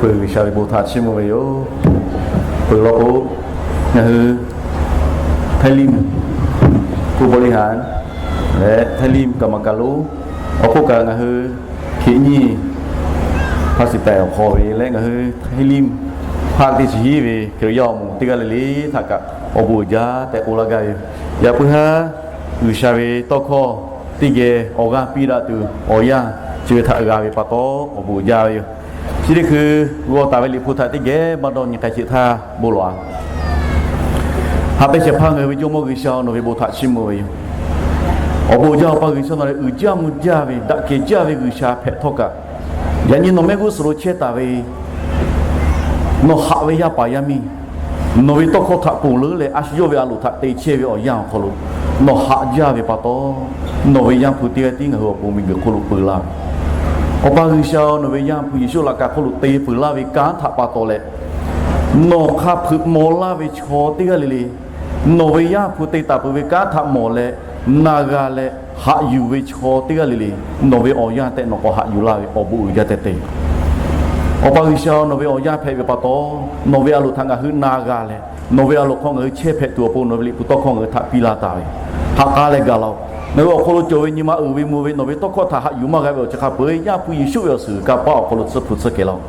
Peuˬ, G'uiˬsha ve bon htaꞈ chiˇ mvuh ve yoˬ. Peuˬ law k'o, ngaˬ hui ไทยริม ผู้บริหาร leh ไทยริม กรรมการ lonˉ, awˬ hk'oˆ kaꞈ ngaˬ hui hkiꞈ nyiˇ hpaˇ shiˍ taiˍ awˬ hk'aw ve leh ngaˬ hui ไทยริม hpaˇ teˇ chi hiˉ ve Hkriꞈ yaˇ awˬ moˍ teˇ g'aˇ le le htaꞈ kaꞈ awˬ bon uiˍ jaˇ tehꞈ k'oˆ laˇ gaˇ ve yoˬ. Yaꞈ puiˉ haˉ, G'uiˬsha ve tawˇ hkawˇ teˇ geh awˬ g'aˇ piˇ daꞈ tuˬ awˬ yanˇ chi ve htaꞈ g'a ve pa taw, awˬ bon uiˍ jaˇ ve yoˬ. Chi teˇ hkui g'aw taˍ ve Liꞈ hpu htaꞈ teˇ geh maˇ dawˇ nyi k'ai sheˍ htaˇ bon lawˬ-a. Haꞈ pehnˇ shehˍ hpaˇ ngaˬ hui ve Jawˇmawˇ G'uiˬsha, nawˬ ve bon htaꞈ chiˇ mvuh ve yoˬ. Awˬ bon uiˍ jaˇ, Awˬ pa G'uiˬsha, nawˬ lehˬ uiˍ jaˇ mvuh jaˇ ve, daꞈ kehˬ jaˇ ve G'uiˬsha hpehꞈ htawˇ kaꞈ, yaꞈ nyi nawˬ mehˆ g'uˇ suhˍ lo chehˇ taˍ ve nawˬ haꞈ ve yaˇ paˍ yaˇ miˇ, nawˬ ve tawˇ hkawˇ htaꞈ ponˬ leuˉ leh a shu yawˇ ve a loˍ htaꞈ te chehˇ ve awˬ yanˇ awˬ hk'aw lo nawˬ haꞈ jaˇ ve pa taw, nawˬ ve Yaˇ hpu teˇ g'aˇ tiˉ ngaˬ hui awˬ pon miˬguiˬ hk'oˆ lo peu laˇ ve. Awˬ pa G'uiˬsha, nawˬ ve Yaˇ hpu Yeˍsuˆ laꞈ ka hk'oˆ lo te peuˬ laˇ ve kanˉ htaꞈ pa taw leh, nawˬ hk'a hpeuꞈ maw laˇ ve chaw teˇ g'aˇ le le, nawˬ ve Yaˇ hpu te taˍ peuˬ ve kanˉ htaꞈ mawˬ leh na g'a leh haꞈ yuˬ ve chaw teˇ g'aˇ le le, nawˬ ve awˬ yanˇ tehꞈ nawˬ k'awꞈ haꞈ yuˬ laˇ ve awˬ bon uiˍ jaˇ tehꞈ te. Awˬ pa G'uiˬsha, nawˬ ve awˬ yanˇ hpehꞈ ve pa taw, nawˬ ve a loˍ htaꞈ ngaˬ hui na g'a leh, nawˬ ve a loˍ hk'aw ngaˬ hui chehˇ hpehꞈ tuˬ awˬ pon nawˬ ve Liꞈ hpu tawˇ hkawˇ ngaˬ hui htaꞈ piˇ laˇ taˍ ve, haꞈ k'aˉ leh gaˬ laˇ-oˬ. Ngaˬ hui awˬ hk'aw lo cawˬ ve nyi ma uiˍ ve mvuh ve nawˬ ve tawˇ hkawˇ htaꞈ haꞈ yuˬ maˇ g'a ve awˬ ceuˬ hk'a peu-eˬ Yaˇ hpu Yeˍsuˆ ve awˬ suhˍ kanˇ paˆ awˬ hk'aw lo tsuhˇ hpu tsuhˇ kehˬ laˇ-oˬ.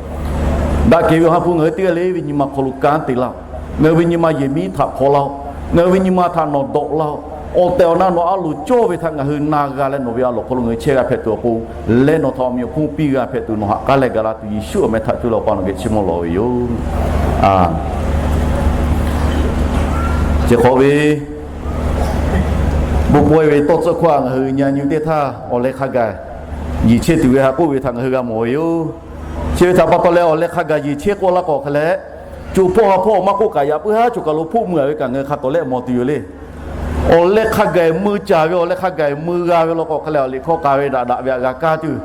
Daꞈ kehˬ ve Awˬ ha hpu ngaˬ hui teˇ g'aˇ le ve nyi ma hk'aw lo kanˉ te laˇ-oˬ. Ngaˬ hui ve nyi ma yehˬ miˉ htaꞈ hpaw laˇ-oˬ. Ngaˬ hui ve nyi ma htaꞈ nawˬ dawꞈ laˇ-oˬ. Awˬ tehˬ awˬ na nawˬ a loˍ cawˇ ve htaꞈ ngaˬ hui na g'a leh nawˬ ve a loˍ hk'aw lo ngaˬ hui chehˇ g'a hpehꞈ tuˬ awˬ pon leh nawˬ htaꞈ awˬ meꞈ awˬ hponˇ piˇ g'a hpehꞈ tuˬ nawˬ haꞈ k'aˉ leh gaˬ la tuˬ Yeˍsuˆ awˬ meh htaꞈ cuˇ leh Awˬ pa nawˬ geh chiˇ mvuh lawˬ ve yoˬ. Chi hk'awꞈ ve bon pawehˇ ve tawˇ tcuhˆ hkawˇ htaꞈ ngaˬ hui nyi nyi teˇ htaˇ awˬ leh hk'a gaˬ yeˬ chehˇ tuˬ ve haꞈ k'oˆ ve htaꞈ ngaˬ hui g'a mawˬ ve yoˬ. Chi ve htaꞈ pa taw leh awˬ leh hk'a gaˬ yeˬ chehˇ k'oˆ laˇ k'o hk'a leh, co hpawˇ ha hpawˇ maˇ k'oˆ kaꞈ yaꞈ puiˉ haˉ choˬ kaˬ lo hpoˆ mui-a ve kaꞈ ngaˬ hui hk'a tawˍ leh mawˬ tuˬ yoˬ le. Awˬ leh hk'a gaˬ mui caˍ ve, awˬ leh hk'a gaˬ mui g'a ve law k'o hk'a leh awˬ liꞈ hkawˇ k'a ve daꞈ daꞈ ve htaꞈ g'a kaˇ tuˬ,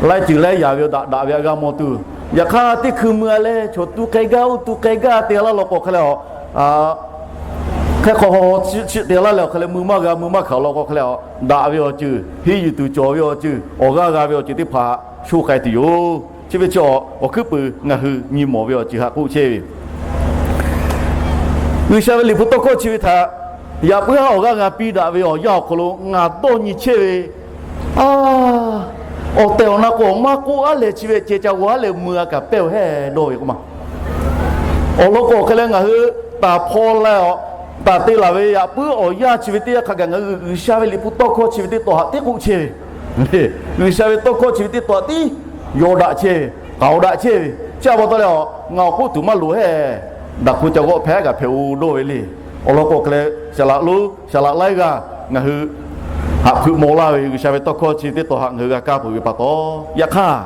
laiˉ ceuˬ laiˉ yaꞈ ve daꞈ daꞈ ve htaꞈ g'a mawˬ tuˬ, yaꞈ hk'aˇ teˇ hkui mui-a leh chaw tu k'ai gaˇ oˇ tu k'ai gaˇ te laˇ law k'o hk'a leh, hk'e hk'aw chi te laˇ leh awˬ hk'a leh mui maˇ g'a mui maˇ hkanˍ law k'o hk'a leh, daꞈ ve awˬ ceuˬ, henˇ yuˬ tuˬ cawˬ ve awˬ ceuˬ, awˬ g'aˇ g'a ve awˬ ceuˬ teˇ hpaˍ sho k'ai tuˬ yoˬ. Chi ve chi awˬ hkuiˉ puiˍ ngaˬ hui nyi mawˬ ve awˬ ceuˬ haꞈ k'oˆ chehˇ ve G'uiˬsha ve Liꞈ hpu tawˇ hkawˇ chi ve htaꞈ yaꞈ puiˉ haˉ awˬ g'aˇ g'a piˇ daꞈ ve awˬ yanˇ awˬ hk'aw lo ngaˬ dawˇ nyi chehˇ ve, a, awˬ tehˬ awˬ na k'o maˇ k'oˆ aˉ lehˬ chi ve ceh ca g'aw aˉ lehˬ mui-a kaꞈ pehˇ-oˬ hehˉ dawˇ ve k'o ma. Awˬ lawn k'o hk'e leh ngaˬ hui taˍ hpaw leh-aˬ, taˍ te laˬ ve yaꞈ puiˉ awˬ yanˇ chi ve teˇ yanˇ hk'a gaˬ ngaˬ hui G'uiˬsha ve Liꞈ hpu tawˇ hkawˇ chi ve teˇ taw haꞈ tiˉ k'oˆ chehˇ ve, G'uiˬsha ve tawˇ hkawˇ chi ve teˇ taw haꞈ tiˉ yaw daꞈ chehˇ ve, k'aoˍ daꞈ chehˇ ve, chi pa taw leh-aˬ ngaˬ awˬ k'oˆ tuˬ maˇ loˍ hehˉ, daꞈ hk'o ca g'awˆ hpehꞈ kaꞈ hpehꞈ-oˬ dawˇ ve le. Awˬ lawn k'o hk'e leh saˍ laꞈ lonˉ saˍ laꞈ laiˉ g'aˇ ngaˬ hui haꞈ hpeuꞈ maw laˇ ve G'uiˬsha ve tawˇ hkawˇ chi teˇ taw haꞈ ngaˬ hui g'a kaˇ peuˬ ve pa taw, yaꞈ hk'aˇ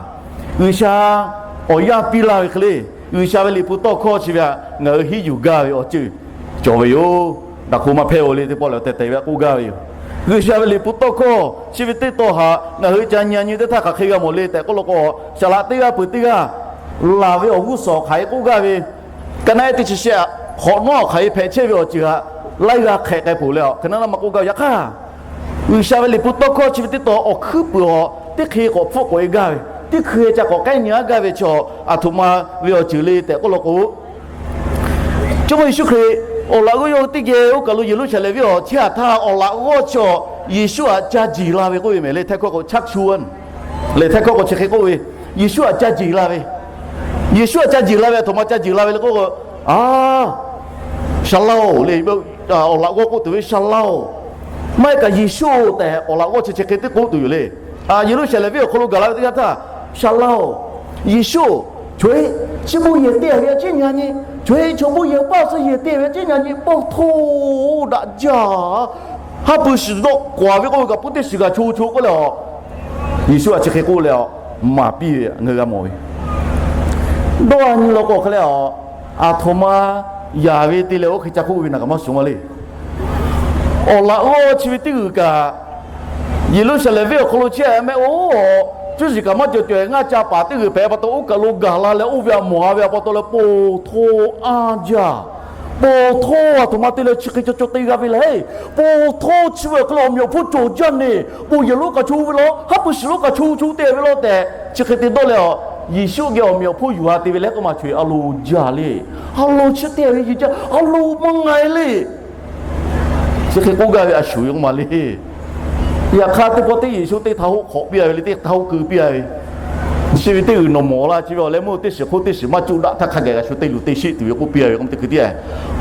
G'uiˬsha awˬ yanˇ piˇ laˇ ve hk'e le, G'uiˬsha ve Liꞈ hpu tawˇ hkawˇ chi ve htaꞈ ngaˬ hui hiˉ yuˬ gaˇ ve awˬ ceuˬ cawˬ ve yoˬ. Daꞈ hk'o maˇ hpehˇ-oˬ le teˇ pawˆ lehˬ awˬ tehˬ tehˬ ve k'oˆ gaˇ ve yoˬ. G'uiˬsha ve Liꞈ hpu tawˇ hkawˇ chi ve teˇ taw haꞈ ngaˬ hui ca nyi nyi teˇ htaˇ hk'aˬ hk'e g'a mawˬ le tehꞈ k'oˆ law k'o, saˍ laꞈ teˇ g'aˇ peuˬ teˇ g'aˇ laˬ ve awˬ g'uˇ suhˍ awˬ hk'aˬ hk'e k'oˆ gaˇ ve, ka naˆ ehˉ teˇ chi shehˆ hk'awꞈ nawˉ awˬ hk'aˬ hk'e hpehꞈ chehˇ ve awˬ ceuˬ htaꞈ laiˉ g'aˇ hk'ehꞈ k'ai peuˬ leh-aˬ hk'e naˉ maˇ k'oˆ gaˇ ve. Yaꞈ hk'aˇ G'uiˬsha ve Liꞈ hpu tawˇ hkawˇ chi ve teˇ taw awˬ hkuiˉ puiˍ-aˬ teˇ hk'e k'awꞈ hpfuhˆ k'awꞈ-e gaˇ ve, teˇ hkui-e ca k'awꞈ k'ehˉ nyi-a gaˇ ve chi aˬ htoꞈ ma ve awˬ ceuˬ le tehꞈ k'oˆ law k'o, Jawˇmawˇ Yeˍsuˆ Hkriꞈ awˬ laꞈ g'awˇ yawˇ hui teˇ geh oˇ kaˬ lo Yeˍruˆsaˍlehnˍ venˇ awˬ chehˇ-a htaˇ awˬ laꞈ g'awˇ chi-aˬ Yeˍsuˆ htaꞈ ca jiˬ la ve k'oˆ ve mehˍ le. Htaiˇ hkawˇ k'o chaˇ shu lehˬ, htaiˇ hkawˇ k'o chi hk'e k'oˆ ve, Yeˍsuˆ htaꞈ ca jiˬ la ve, Yeˍsuˆ htaꞈ ca jiˬ la ve, aˬ htoꞈ ma ca jiˬ la ve le k'oˆ k'o, a, Shaˍ laˇ-oˬ le, awˬ laꞈ g'awˇ k'oˆ tuˬ ve Shaˍ laˇ-oˬ, maˇ heˆ kaꞈ Yeˍsuˆ-oˬ tehꞈ awˬ laꞈ g'awˇ chi chi hk'e teˇ k'oˆ tuˬ yoˬ le. Yeˍruˆsaˍlehnˍ venˇ awˬ hk'aw lo gaˬ la ve teˇ yanˇ htaˇ, Shaˍ laˇ-oˬ, Yeˍsuˆ-oˬ, chaw heˆ chi bon yehˬ te ve a ciˉ nyi-a nyi, chaw heˆ chaw bon yehˬ paˇ suh yehˬ te ve a ciˉ nyi-a nyi, paw htoˇ daꞈ jaˇ, haˉ pui shiˍ dawˆ k'awꞈ ve k'oˆ ve kaꞈ pui teˇ shiˍ g'a cho cho k'oˆ leh-aˬ, Yeˍsuˆ htaꞈ chi hk'e k'oˆ leh-aˬ, maˍ piˇ ve ngaˬ hui g'a mawˬ ve dawˇ-a nyi law k'o hk'e leh-aˬ, aˬ htoꞈ ma yaˍ ve te leh oˇ hk'e ca k'oˆ ve naˬ kaꞈ maˇ shawˍ ma le. Awˬ laꞈ g'awˇ chi ve teˇ g'uiˬ kaꞈ, Yeˍruˆsaˍlehnˍ venˇ awˬ hk'aw lo chehˇ mehˆ-oˬ, cuˇ yiˍ kaꞈ maˇ cawˬ cawˬ-e ngaˇ ca paˍ teˇ g'uiˬ hpehꞈ pa taw oˇ kaˬ lo gaˬ la leh oˇ ve htaꞈ mawˬ-a ve pa taw leh paw htoˇ a jaˇ. Paw htoˇ aˬ htoꞈ ma te leh chi hk'e caw caw te g'a ve le. Paw htoˇ chi ve awˬ hk'e leh awˬ meꞈ awˬ hponˇ cawˬ jaˇ neˬ, bon yehˬ lonˉ kaꞈ cho ve law, haˉ pui shiˍ lonˉ kaꞈ cho cho te ve law tehꞈ chi hk'e te dawˇ leh-aˬ, Yeˍsuˆ geh awˬ meꞈ awˬ hponˇ yuˬ a te ve leh k'oˆ maˬ, chaw e a lo jaˇ le. A lo chi teˇ ve yuˬ jaˇ, a lo maˇ nga e le. Chi hk'e k'oˆ gaˇ ve a shuˍ ve k'oˆ maˬ le. Yaꞈ hk'aˇ teˇ pawˆ teˇ Yeˍsuˆ teˇ htaˇ hoˆ hk'awꞈ piˇ a ve le, teˇ htaˇ hoˆ keu piˇ a ve, chi ve teˇ g'uiˬ nawˬ mawˬ laˇ. Chi ve awˬ leh meuˇ teˇ shiˍ hk'oˆ teˇ shiˍ maˇ cuˇ daꞈ htaˇ hk'a gaˬ kaꞈ shu te luˬ te sheˆ tuˬ ve k'oˆ piˇ a ve k'o, teˇ hkui tiˉ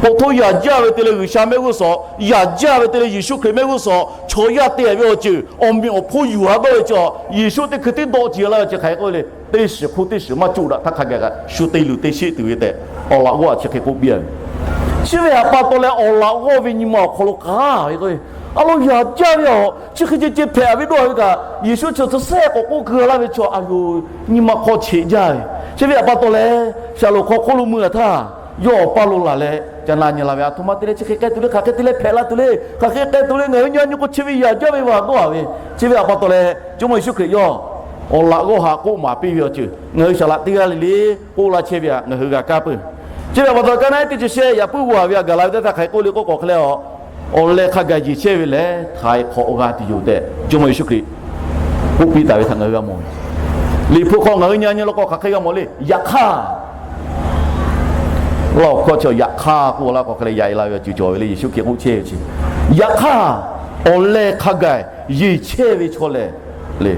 k'awꞈ htoˇ yaꞈ jaˇ ve te leh G'uiˬsha mehˆ g'uˇ suhˍ, yaꞈ jaˇ ve te leh Yeˍsuˆ Hkriꞈ mehˆ g'uˇ suhˍ, chaw yaˇ te ve awˬ ceuˬ awˬ meꞈ awˬ hponˇ yuˬ a dawˇ ve chi, Yeˍsuˆ teˇ hkui tiˉ dawˆ ce laˇ ve chi hk'aˬ hk'e k'oˆ ve le. Teˇ shiˍ hk'oˆ teˇ shiˍ maˇ cuˇ daꞈ htaˇ hk'a gaˬ kaꞈ shu te luˬ te sheˆ tuˬ ve tehꞈ, awˬ laꞈ g'awˇ chi hk'e k'oˆ piˇ a ve. Chi ve htaꞈ pa taw leh awˬ laꞈ g'awˇ ve nyi ma awˬ hk'aw lo k'aˉ ve k'o, a lo yaꞈ jaˇ ve a, chi hk'e ceh ceh hpehꞈ a ve dawˇ ve kaꞈ, Yeˍsuˆ chi tcuh sehˉ k'awꞈ k'oˆ keu laˇ ve chaw a yoˬ, nyi ma hk'aw cheꞈ jaˇ ve. Chi ve htaꞈ pa taw leh, Shaˍlonˍ hk'aw hk'oˆ lo mui a htaˇ, yawˇ awˬ paˇ lo laˬ leh ca na nyi la ve, a htoꞈ ma te leh chi hk'e k'ai tuˬ le, hk'aˬ hk'e te leh hpehꞈ la tuˬ le, hk'aˬ hk'e k'ai tuˬ le, ngaˬ hui nyi a nyi k'o chi ve yaꞈ jaˇ ve vaˬ dawˇ a ve. Chi ve htaꞈ pa taw leh Jawˇmawˇ Yeˍsuˆ Hkriꞈ yawˇ awˬ laꞈ g'awˇ htaꞈ k'oˆ maˍ piˇ ve awˬ ceuˬ ngaˬ hui saˍ laꞈ teˇ g'aˇ le le k'oˆ laˇ chehˇ ve htaꞈ ngaˬ hui g'a kaˇ peuˬ. Chi ve htaꞈ pa taw, kaˇ naˉ teˇ chi shehˆ yaꞈ puiˉ g'a ve a gaˬ la ve teˇ htaˇ hk'aˬ hk'e k'oˆ le k'oˆ k'awꞈ hk'e leh, awˬ leh hk'a gaˬ yeˬ chehˇ ve lehˬ htaiˍ hk'awꞈ g'a tuˬ yoˬ tehꞈ Jawˇmawˇ Yeˍsuˆ Hkriꞈ k'oˆ piˇ taˍ ve htaꞈ ngaˬ hui g'a mawˬ. Liꞈ hpu hk'aw ngaˬ hui nyi a nyi law k'o hk'aˬ hk'e g'a mawˬ le. Yaꞈ hk'aˇ, laˇ awˬ hkawˇ chi yaꞈ hk'aˇ k'oˆ laˇ k'o hk'e leh yaꞈ e la ve awˬ ceuˬ cawˬ ve le. Yeˍsuˆ Hkriꞈ k'oˆ chehˇ ve chi, yaꞈ hk'aˇ, awˬ leh hk'a gaˬ yeˬ chehˇ ve chaw lehˬ le,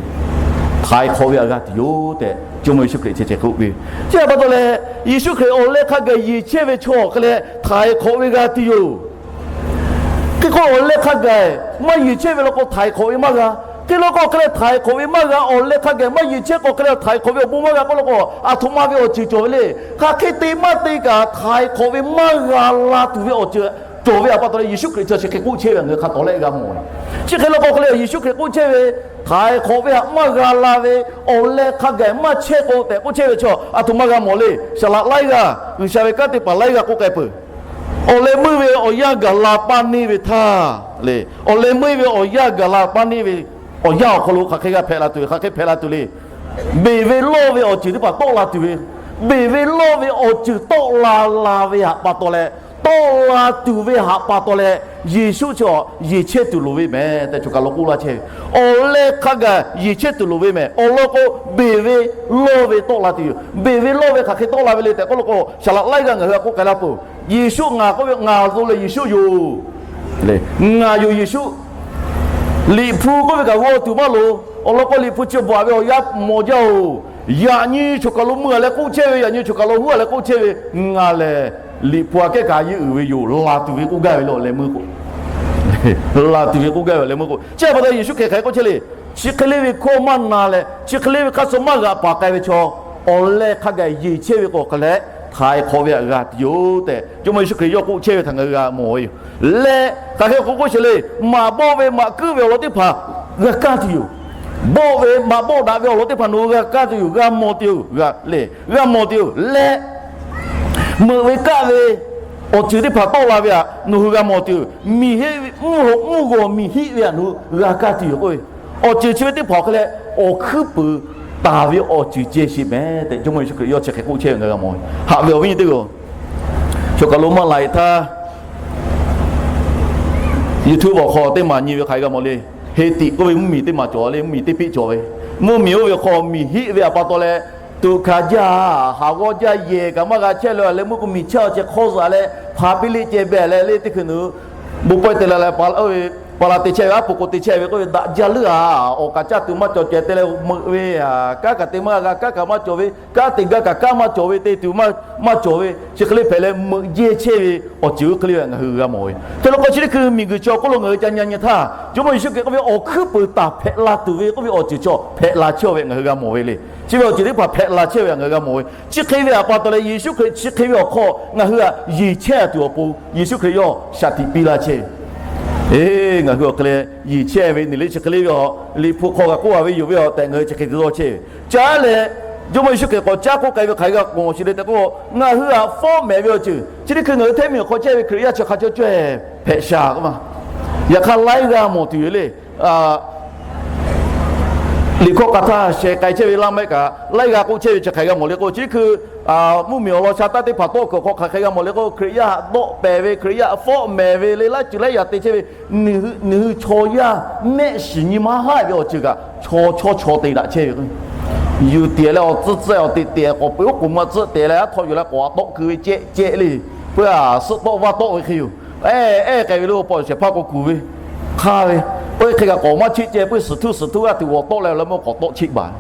htaiˍ hk'awꞈ ve htaꞈ g'a tuˬ yoˬ tehꞈ Jawˇmawˇ Yeˍsuˆ Hkriꞈ chi chi k'oˆ piˇ ve. Chi htaꞈ pa taw leh, Yeˍsuˆ Hkriꞈ awˬ leh hk'a gaˬ yeˬ chehˇ ve chaw hk'e leh htaiˍ hk'awꞈ ve g'a tuˬ yoˬ. Hk'e k'o awˬ leh hk'a gaˬ maˇ yeˬ chehˇ ve law k'o htaiˍ hk'awꞈ ve maˇ g'a. Hk'e law k'o hk'e leh htaiˍ hk'awꞈ ve maˇ g'a, awˬ leh hk'a gaˬ maˇ yeˬ chehˇ k'o hk'e leh htaiˍ hk'awꞈ ve awˬ bon maˇ g'a k'oˆ law k'o, a htoꞈ ma ve awˬ ceuˬ cawˬ ve le. Hk'aˬ hk'e te maˇ te kaꞈ htaiˍ hk'awꞈ ve maˇ g'a la tuˬ ve awˬ ceuˬ cawˬ ve htaꞈ pa taw leh Yeˍsuˆ Hkriꞈ chi chi hk'e k'oˆ chehˇ ve ngaˬ hui hk'a tawˍ lehˆ g'a mawˬ ve. Chi hk'e law k'o hk'e leh Yeˍsuˆ Hkriꞈ k'oˆ chehˇ ve, htaiˍ hk'awꞈ ve htaꞈ maˇ g'a la ve, awˬ leh hk'a gaˬ maˇ chehˇ k'o tehꞈ k'oˆ chehˇ ve chaw a htoꞈ ma g'a mawˬ le. Saˍ laꞈ laiˉ g'aˇ, G'uiˬsha ve kanˉ te paˍ laiˉ g'aˇ k'oˆ k'ai peuˬ. Awˬ leh meuˇ ve awˬ yanˇ gaˬ la paˇ neˇ ve htaˇ le, awˬ leh meuˇ ve awˬ yanˇ gaˬ la paˇ neˇ ve awˬ yanˇ awˬ hk'aw lo hk'aˬ hk'e g'a hpehꞈ la tuˬ ve, hk'aˬ hk'e hpehꞈ la tuˬ le. Beˬ ve lawˇ ve awˬ ceuˬ teˇ hpaˍ tawˆ la tuˬ ve, beˬ ve lawˇ ve awˬ ceuˬ tawˆ la la ve htaꞈ pa taw leh, tawˆ la tuˬ ve htaꞈ pa taw leh, Yeˍsuˆ chi yeˬ chehˇ tuˬ loˍ ve mehˍ tehꞈ choˬ kaˬ lo k'oˆ laˇ chehˇ ve. Awˬ leh hk'a gaˬ yeˬ chehˇ tuˬ loˍ ve mehˍ. Awˬ lawn k'o, beˬ ve lawˇ ve tawˆ la tuˬ yoˬ. Beˬ ve lawˇ ve hk'aˬ hk'e tawˆ la ve le tehꞈ k'oˆ law k'o, saˍ laꞈ laiˉ g'aˇ ngaˬ hui htaꞈ k'oˆ k'ai laˇ peuˬ. Yeˍsuˆ ngaˬ k'oˆ ve, ngaˬ zo leh Yeˍsuˆ yoˬ. Ngaˬ yoˬ Yeˍsuˆ. Liꞈ hpu k'oˆ ve kaꞈ g'aw tuˬ maˇ loˍ. Awˬ lawn k'o, Liꞈ hpu chi bvuhꞈ ve awˬ yanˇ mawˬ jaˇ oˬ. Yaꞈ nyi choˬ kaˬ lo meuˇ a leh k'oˆ chehˇ ve, yaꞈ nyi choˬ kaˬ lo huˉ a leh k'oˆ chehˇ ve, ngaˬ lehˬ Liꞈ hpu aꞈ kehˉ kaꞈ yeˇ uiˍ ve yoˬ. La tuˬ ve k'oˆ gaˇ ve le awˬ leh meuˇ k'o, la tuˬ ve k'oˆ gaˇ ve awˬ leh meuˇ k'o, chi pa taw Yeˍsuˆ Hkriꞈ hk'aˬ hk'e k'oˆ chehˇ le. Chi hk'e le ve hkawˇ maˇ na leh, chi hk'e le ve hk'aˇ suh maˇ g'aꞈ paˍ k'ai ve chaw, awˬ leh hk'a gaˬ yeˬ chehˇ ve k'o hk'aˬ leh htaiˍ hk'awꞈ ve htaꞈ g'a tuˬ yoˬ tehꞈ Jawˇmawˇ Yeˍsuˆ Hkriꞈ yawˇ k'oˆ chehˇ ve htaꞈ ngaˬ hui g'a mawˬ ve yoˬ. Leh hk'aˬ hk'e k'oˆ k'oˆ sheˍ le. Maꞈ bawˆ ve maꞈ kuiˉ ve awˬ lawn teˇ hpaˍ g'a kaˇ tuˬ yoˬ. Bawˆ ve maꞈ bawˆ daꞈ ve awˬ lawn teˇ hpaˍ nawˬ hui g'a kaˇ tuˬ yoˬ. G'a mawˬ tuˬ yoˬ. G'a le, g'a mawˬ tuˬ yoˬ. Leh meuꞈ ve kaˆ ve awˬ ceuˬ teˇ hpaˍ tawˆ la ve htaꞈ nawˬ hui g'a mawˬ tuˬ yoˬ. Miˬ heˆ ve mvuhˇ haw mvuhˇ g'awˬ miˬ hiˆ ve htaꞈ nawˬ hui g'a kaˇ tuˬ yoˬ k'oˆ ve. Awˬ ceuˬ chi ve teˇ hpaˍ awˬ hk'e leh awˬ hkuiˉ puiˍ taˍ ve awˬ ceuˬ ceh sheˍ mehˍ tehꞈ Jawˇmawˇ Yeˍsuˆ Hkriꞈ yawˇ chi hk'e k'oˆ chehˇ ve ngaˬ hui g'a mawˬ ve. Haꞈ ve awˬ viˉ nyi teˇ g'aˇ, choˬ kaˬ lo maˇ la e htaˇ, YouTube awˬ hk'aw teˇ maˬ nyi ve hk'aˬ hk'e g'a mawˬ le. Hetiꞈ k'oˆ ve mvuhˇmiˬ teˇ maˬ cawˬ le. Mvuhˇmiˬ teˇ piˆ cawˬ ve. Mvuhˇmiˬ oˇ ve hk'aw miˬ hiˆ ve htaꞈ pa taw leh, tuꞈ hkanˍ jaˇ, haˍ g'awˇ jaˇ yehˬ kaꞈ maˇ g'a chehˇ leh, awˬ leh meuˇ k'o miˬ chaˇ awˬ ceh hk'awˇ zaꞈ leh hpaˍ piˇ le ceh beh leh le teˇ hkui nawˬ hui bon pawehˇ te la leh, pa la te chehˇ ve, aˉ poꞈ k'o te chehˇ ve k'oˆ ve daꞈ jaˇ leuˉ a. Awˬ kaˍ caˇ tuˬ maˇ cawˬ ceh te leh meuꞈ ve, kanˉ kaꞈ te maˇ g'a, kanˉ kaꞈ maˇ cawˬ ve, kanˉ te gaˇ kaꞈ kanˉ maˇ cawˬ ve, te tuˬ maˇ cawˬ ve, chi hk'e le hpehꞈ leh meuꞈ jehˇ chehˇ ve awˬ ceuˬ oˇ hk'e le ngaˬ hui g'a mawˬ ve. Hk'e law k'o chi teˇ hkui miˬguiˬ chi awˬ hk'oˆ lo ngaˬ hui ca nyi nyi htaˇ, Jawˇmawˇ Yeˍsuˆ Hkriꞈ k'oˆ ve awˬ hkuiˉ puiˍ taˍ hpehꞈ la tuˬ ve k'oˆ ve awˬ ceuˬ chaw hpehꞈ la chehˇ ve ngaˬ hui g'a mawˬ ve le. Chi ve awˬ ceuˬ teˇ hpaˍ hpehꞈ la chehˇ ve htaꞈ ngaˬ hui g'a mawˬ ve. Chi hk'e ve htaꞈ pa taw leh Yeˍsuˆ Hkriꞈ chi hk'e ve awˬ hk'aw ngaˬ hui htaꞈ yeˬ chehˇ tuˬ awˬ pon Yeˍsuˆ Hkriꞈ yawˇ shaˍ tiꞈ piˇ laˇ chehˇ ve. Eˬ, ngaˬ hui awˬ hk'e leh yeˬ chehˇ ve neˬ le chi hk'e le ve a, Liꞈ hpu hk'aw g'a k'oˆ a ve yoˬ ve a tehꞈ ngaˬ hui chi hk'e te dawˇ chehˇ ve. Caˉ leh, Jawˇmawˇ Yeˍsuˆ Hkriꞈ k'awꞈ caˉ k'oˆ k'ai ve hk'aˬ hk'e g'a k'awꞈ g'awˬ sheˍ le tehꞈ k'o, ngaˬ hui htaꞈ fawˉ mehˍ ve awˬ ceuˬ chi teˇ hkui ngaˬ hui hteˇ miˬ awˬ hk'aw chehˇ ve Hkriꞈ yaˇ chi hk'a caw caweh hpehꞈ shaˍ k'oˆ ma. Yaꞈ hk'aˇ laiˉ g'aˇ mawˬ tuˬ yoˬ le. Liꞈ hkawˇ k'a htaˇ sheh k'ai chehˇ ve laˇ mehˆ kaꞈ laiˉ g'aˇ k'oˆ chehˇ ve chi hk'aˬ hk'e g'a mawˬ le k'o, chi teˇ hkui mvuhˇmiˬ awˬ lawn sha taˇ teˇ hpaˍ tawˆ kuiˬ awˬ hk'aw hk'aˬ hk'e g'a mawˬ le k'o, Hkriꞈ yaˇ htaꞈ dawˆ pehˍ ve, Hkriꞈ yaˇ htaꞈ fawˉ mehˍ ve le, laiˉ ceuˬ laiˉ yaꞈ te chehˇ ve, nawˬ hui chaw yaˇ mehˆ shiˍ nyi ma haˉ ve awˬ ceuˬ kaꞈ chaw chawˇ chaw te daꞈ chehˇ ve k'o, yuˬ tiˍ leh awˬ tcuhˇ tcuhˇ awˬ teꞈ teꞈ k'awꞈ peuˬ oˉ k'oˍ ma tcuhˆ tehꞈ leh aˉ htawˇ yuˬ leh k'awꞈ tawˆ keu ve cehˆ cehˆ le. Peuˬ a, suhˆ tawˆ vaˇ tawˆ ve hk'e yoˬ. Ehˉ, ehˉ k'ai ve le, awˬ pa awˬ shehˍ hpaˇ k'o kuˬ ve, hk'aˇ ve, oˇ hk'e kaꞈ k'awꞈ maˇ cheˆ ceh, peuˬ suhˍ htuˇ suhˍ htuˇ g'aˇ tuˬ g'awˬ tawˆ leh awˬ leh meuˇ k'awꞈ tawˆ cheˆ baˬ ve.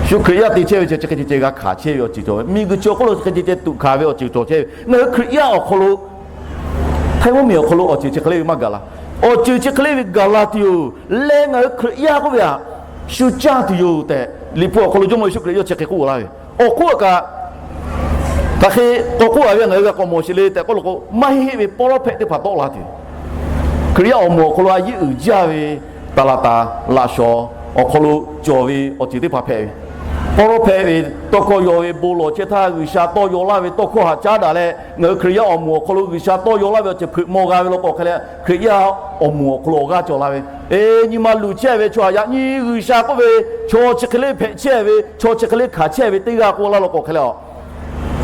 Shu Hkriꞈ yaˇ te chehˇ ve chi chi hk'e ceh ceh g'a hkanˍ chehˇ ve awˬ ceuˬ cawˬ ve, miˬguiˬ chi awˬ hk'oˆ lo chi hk'e ceh ceh tuꞈ hkanˍ ve awˬ ceuˬ cawˬ chehˇ ve. Ngaˬ hui Hkriꞈ yaˇ awˬ hk'aw lo, htaiˇ mvuhˇmiˬ awˬ hk'aw lo awˬ ceuˬ chi hk'e le ve maˇ gaˬ la. Awˬ ceuˬ chi hk'e le ve gaˬ la tuˬ yoˬ. Leh ngaˬ hui Hkriꞈ yaˇ k'oˆ ve htaꞈ shu caˇ tuˬ yoˬ tehꞈ, Liꞈ hpu awˬ hk'aw lo Jawˇmawˇ Yeˍsuˆ Hkriꞈ yawˇ chi hk'e k'oˆ laˇ ve. Awˬ hk'oˆ kaꞈ hk'aˬ hk'e k'awꞈ k'oˆ a ve, ngaˬ hui g'a k'awꞈ mawˬ sheˍ le tehꞈ k'oˆ lo k'o, maˇ heˆ heˆ ve pawˇ lawˉ hpehꞈ teˇ hpaˍ tawˆ la tuˬ, Hkriꞈ yaˇ awˬ moˍ awˬ hk'aw lo a yeˉ uiˍ jaˇ ve, taˍ laˍ taˍ laꞈ shawnˍ awˬ hk'aw lo cawˬ ve awˬ ceuˬ teˇ hpaˍ hpehꞈ ve, pawˇ lawˉ hpehꞈ ve tawˇ hkawˇ yaw ve, bon lawˬ chehˇ htaˇ G'uiˬsha tawˇ yaw laˇ ve tawˇ hkawˇ haꞈ caˉ daꞈ leh, ngaˬ hui Hkriꞈ yaˇ awˬ moˍ awˬ hk'aw lo G'uiˬsha tawˇ yaw laˇ ve awˬ ceuˬ hpeuꞈ maw g'a ve law k'o hk'e leh, Hkriꞈ yaˇ awˬ moˍ awˬ hk'aw lo awˬ g'aˇ cawˬ la ve, e, nyi ma luˬ chehˇ ve chaw htaꞈ yaꞈ nyi G'uiˬsha k'oˆ ve chaw chi hk'e le hpehꞈ chehˇ ve, chaw chi hk'e le hkanˍ chehˇ ve teˇ g'aˇ k'oˆ laˇ law k'o hk'e leh a,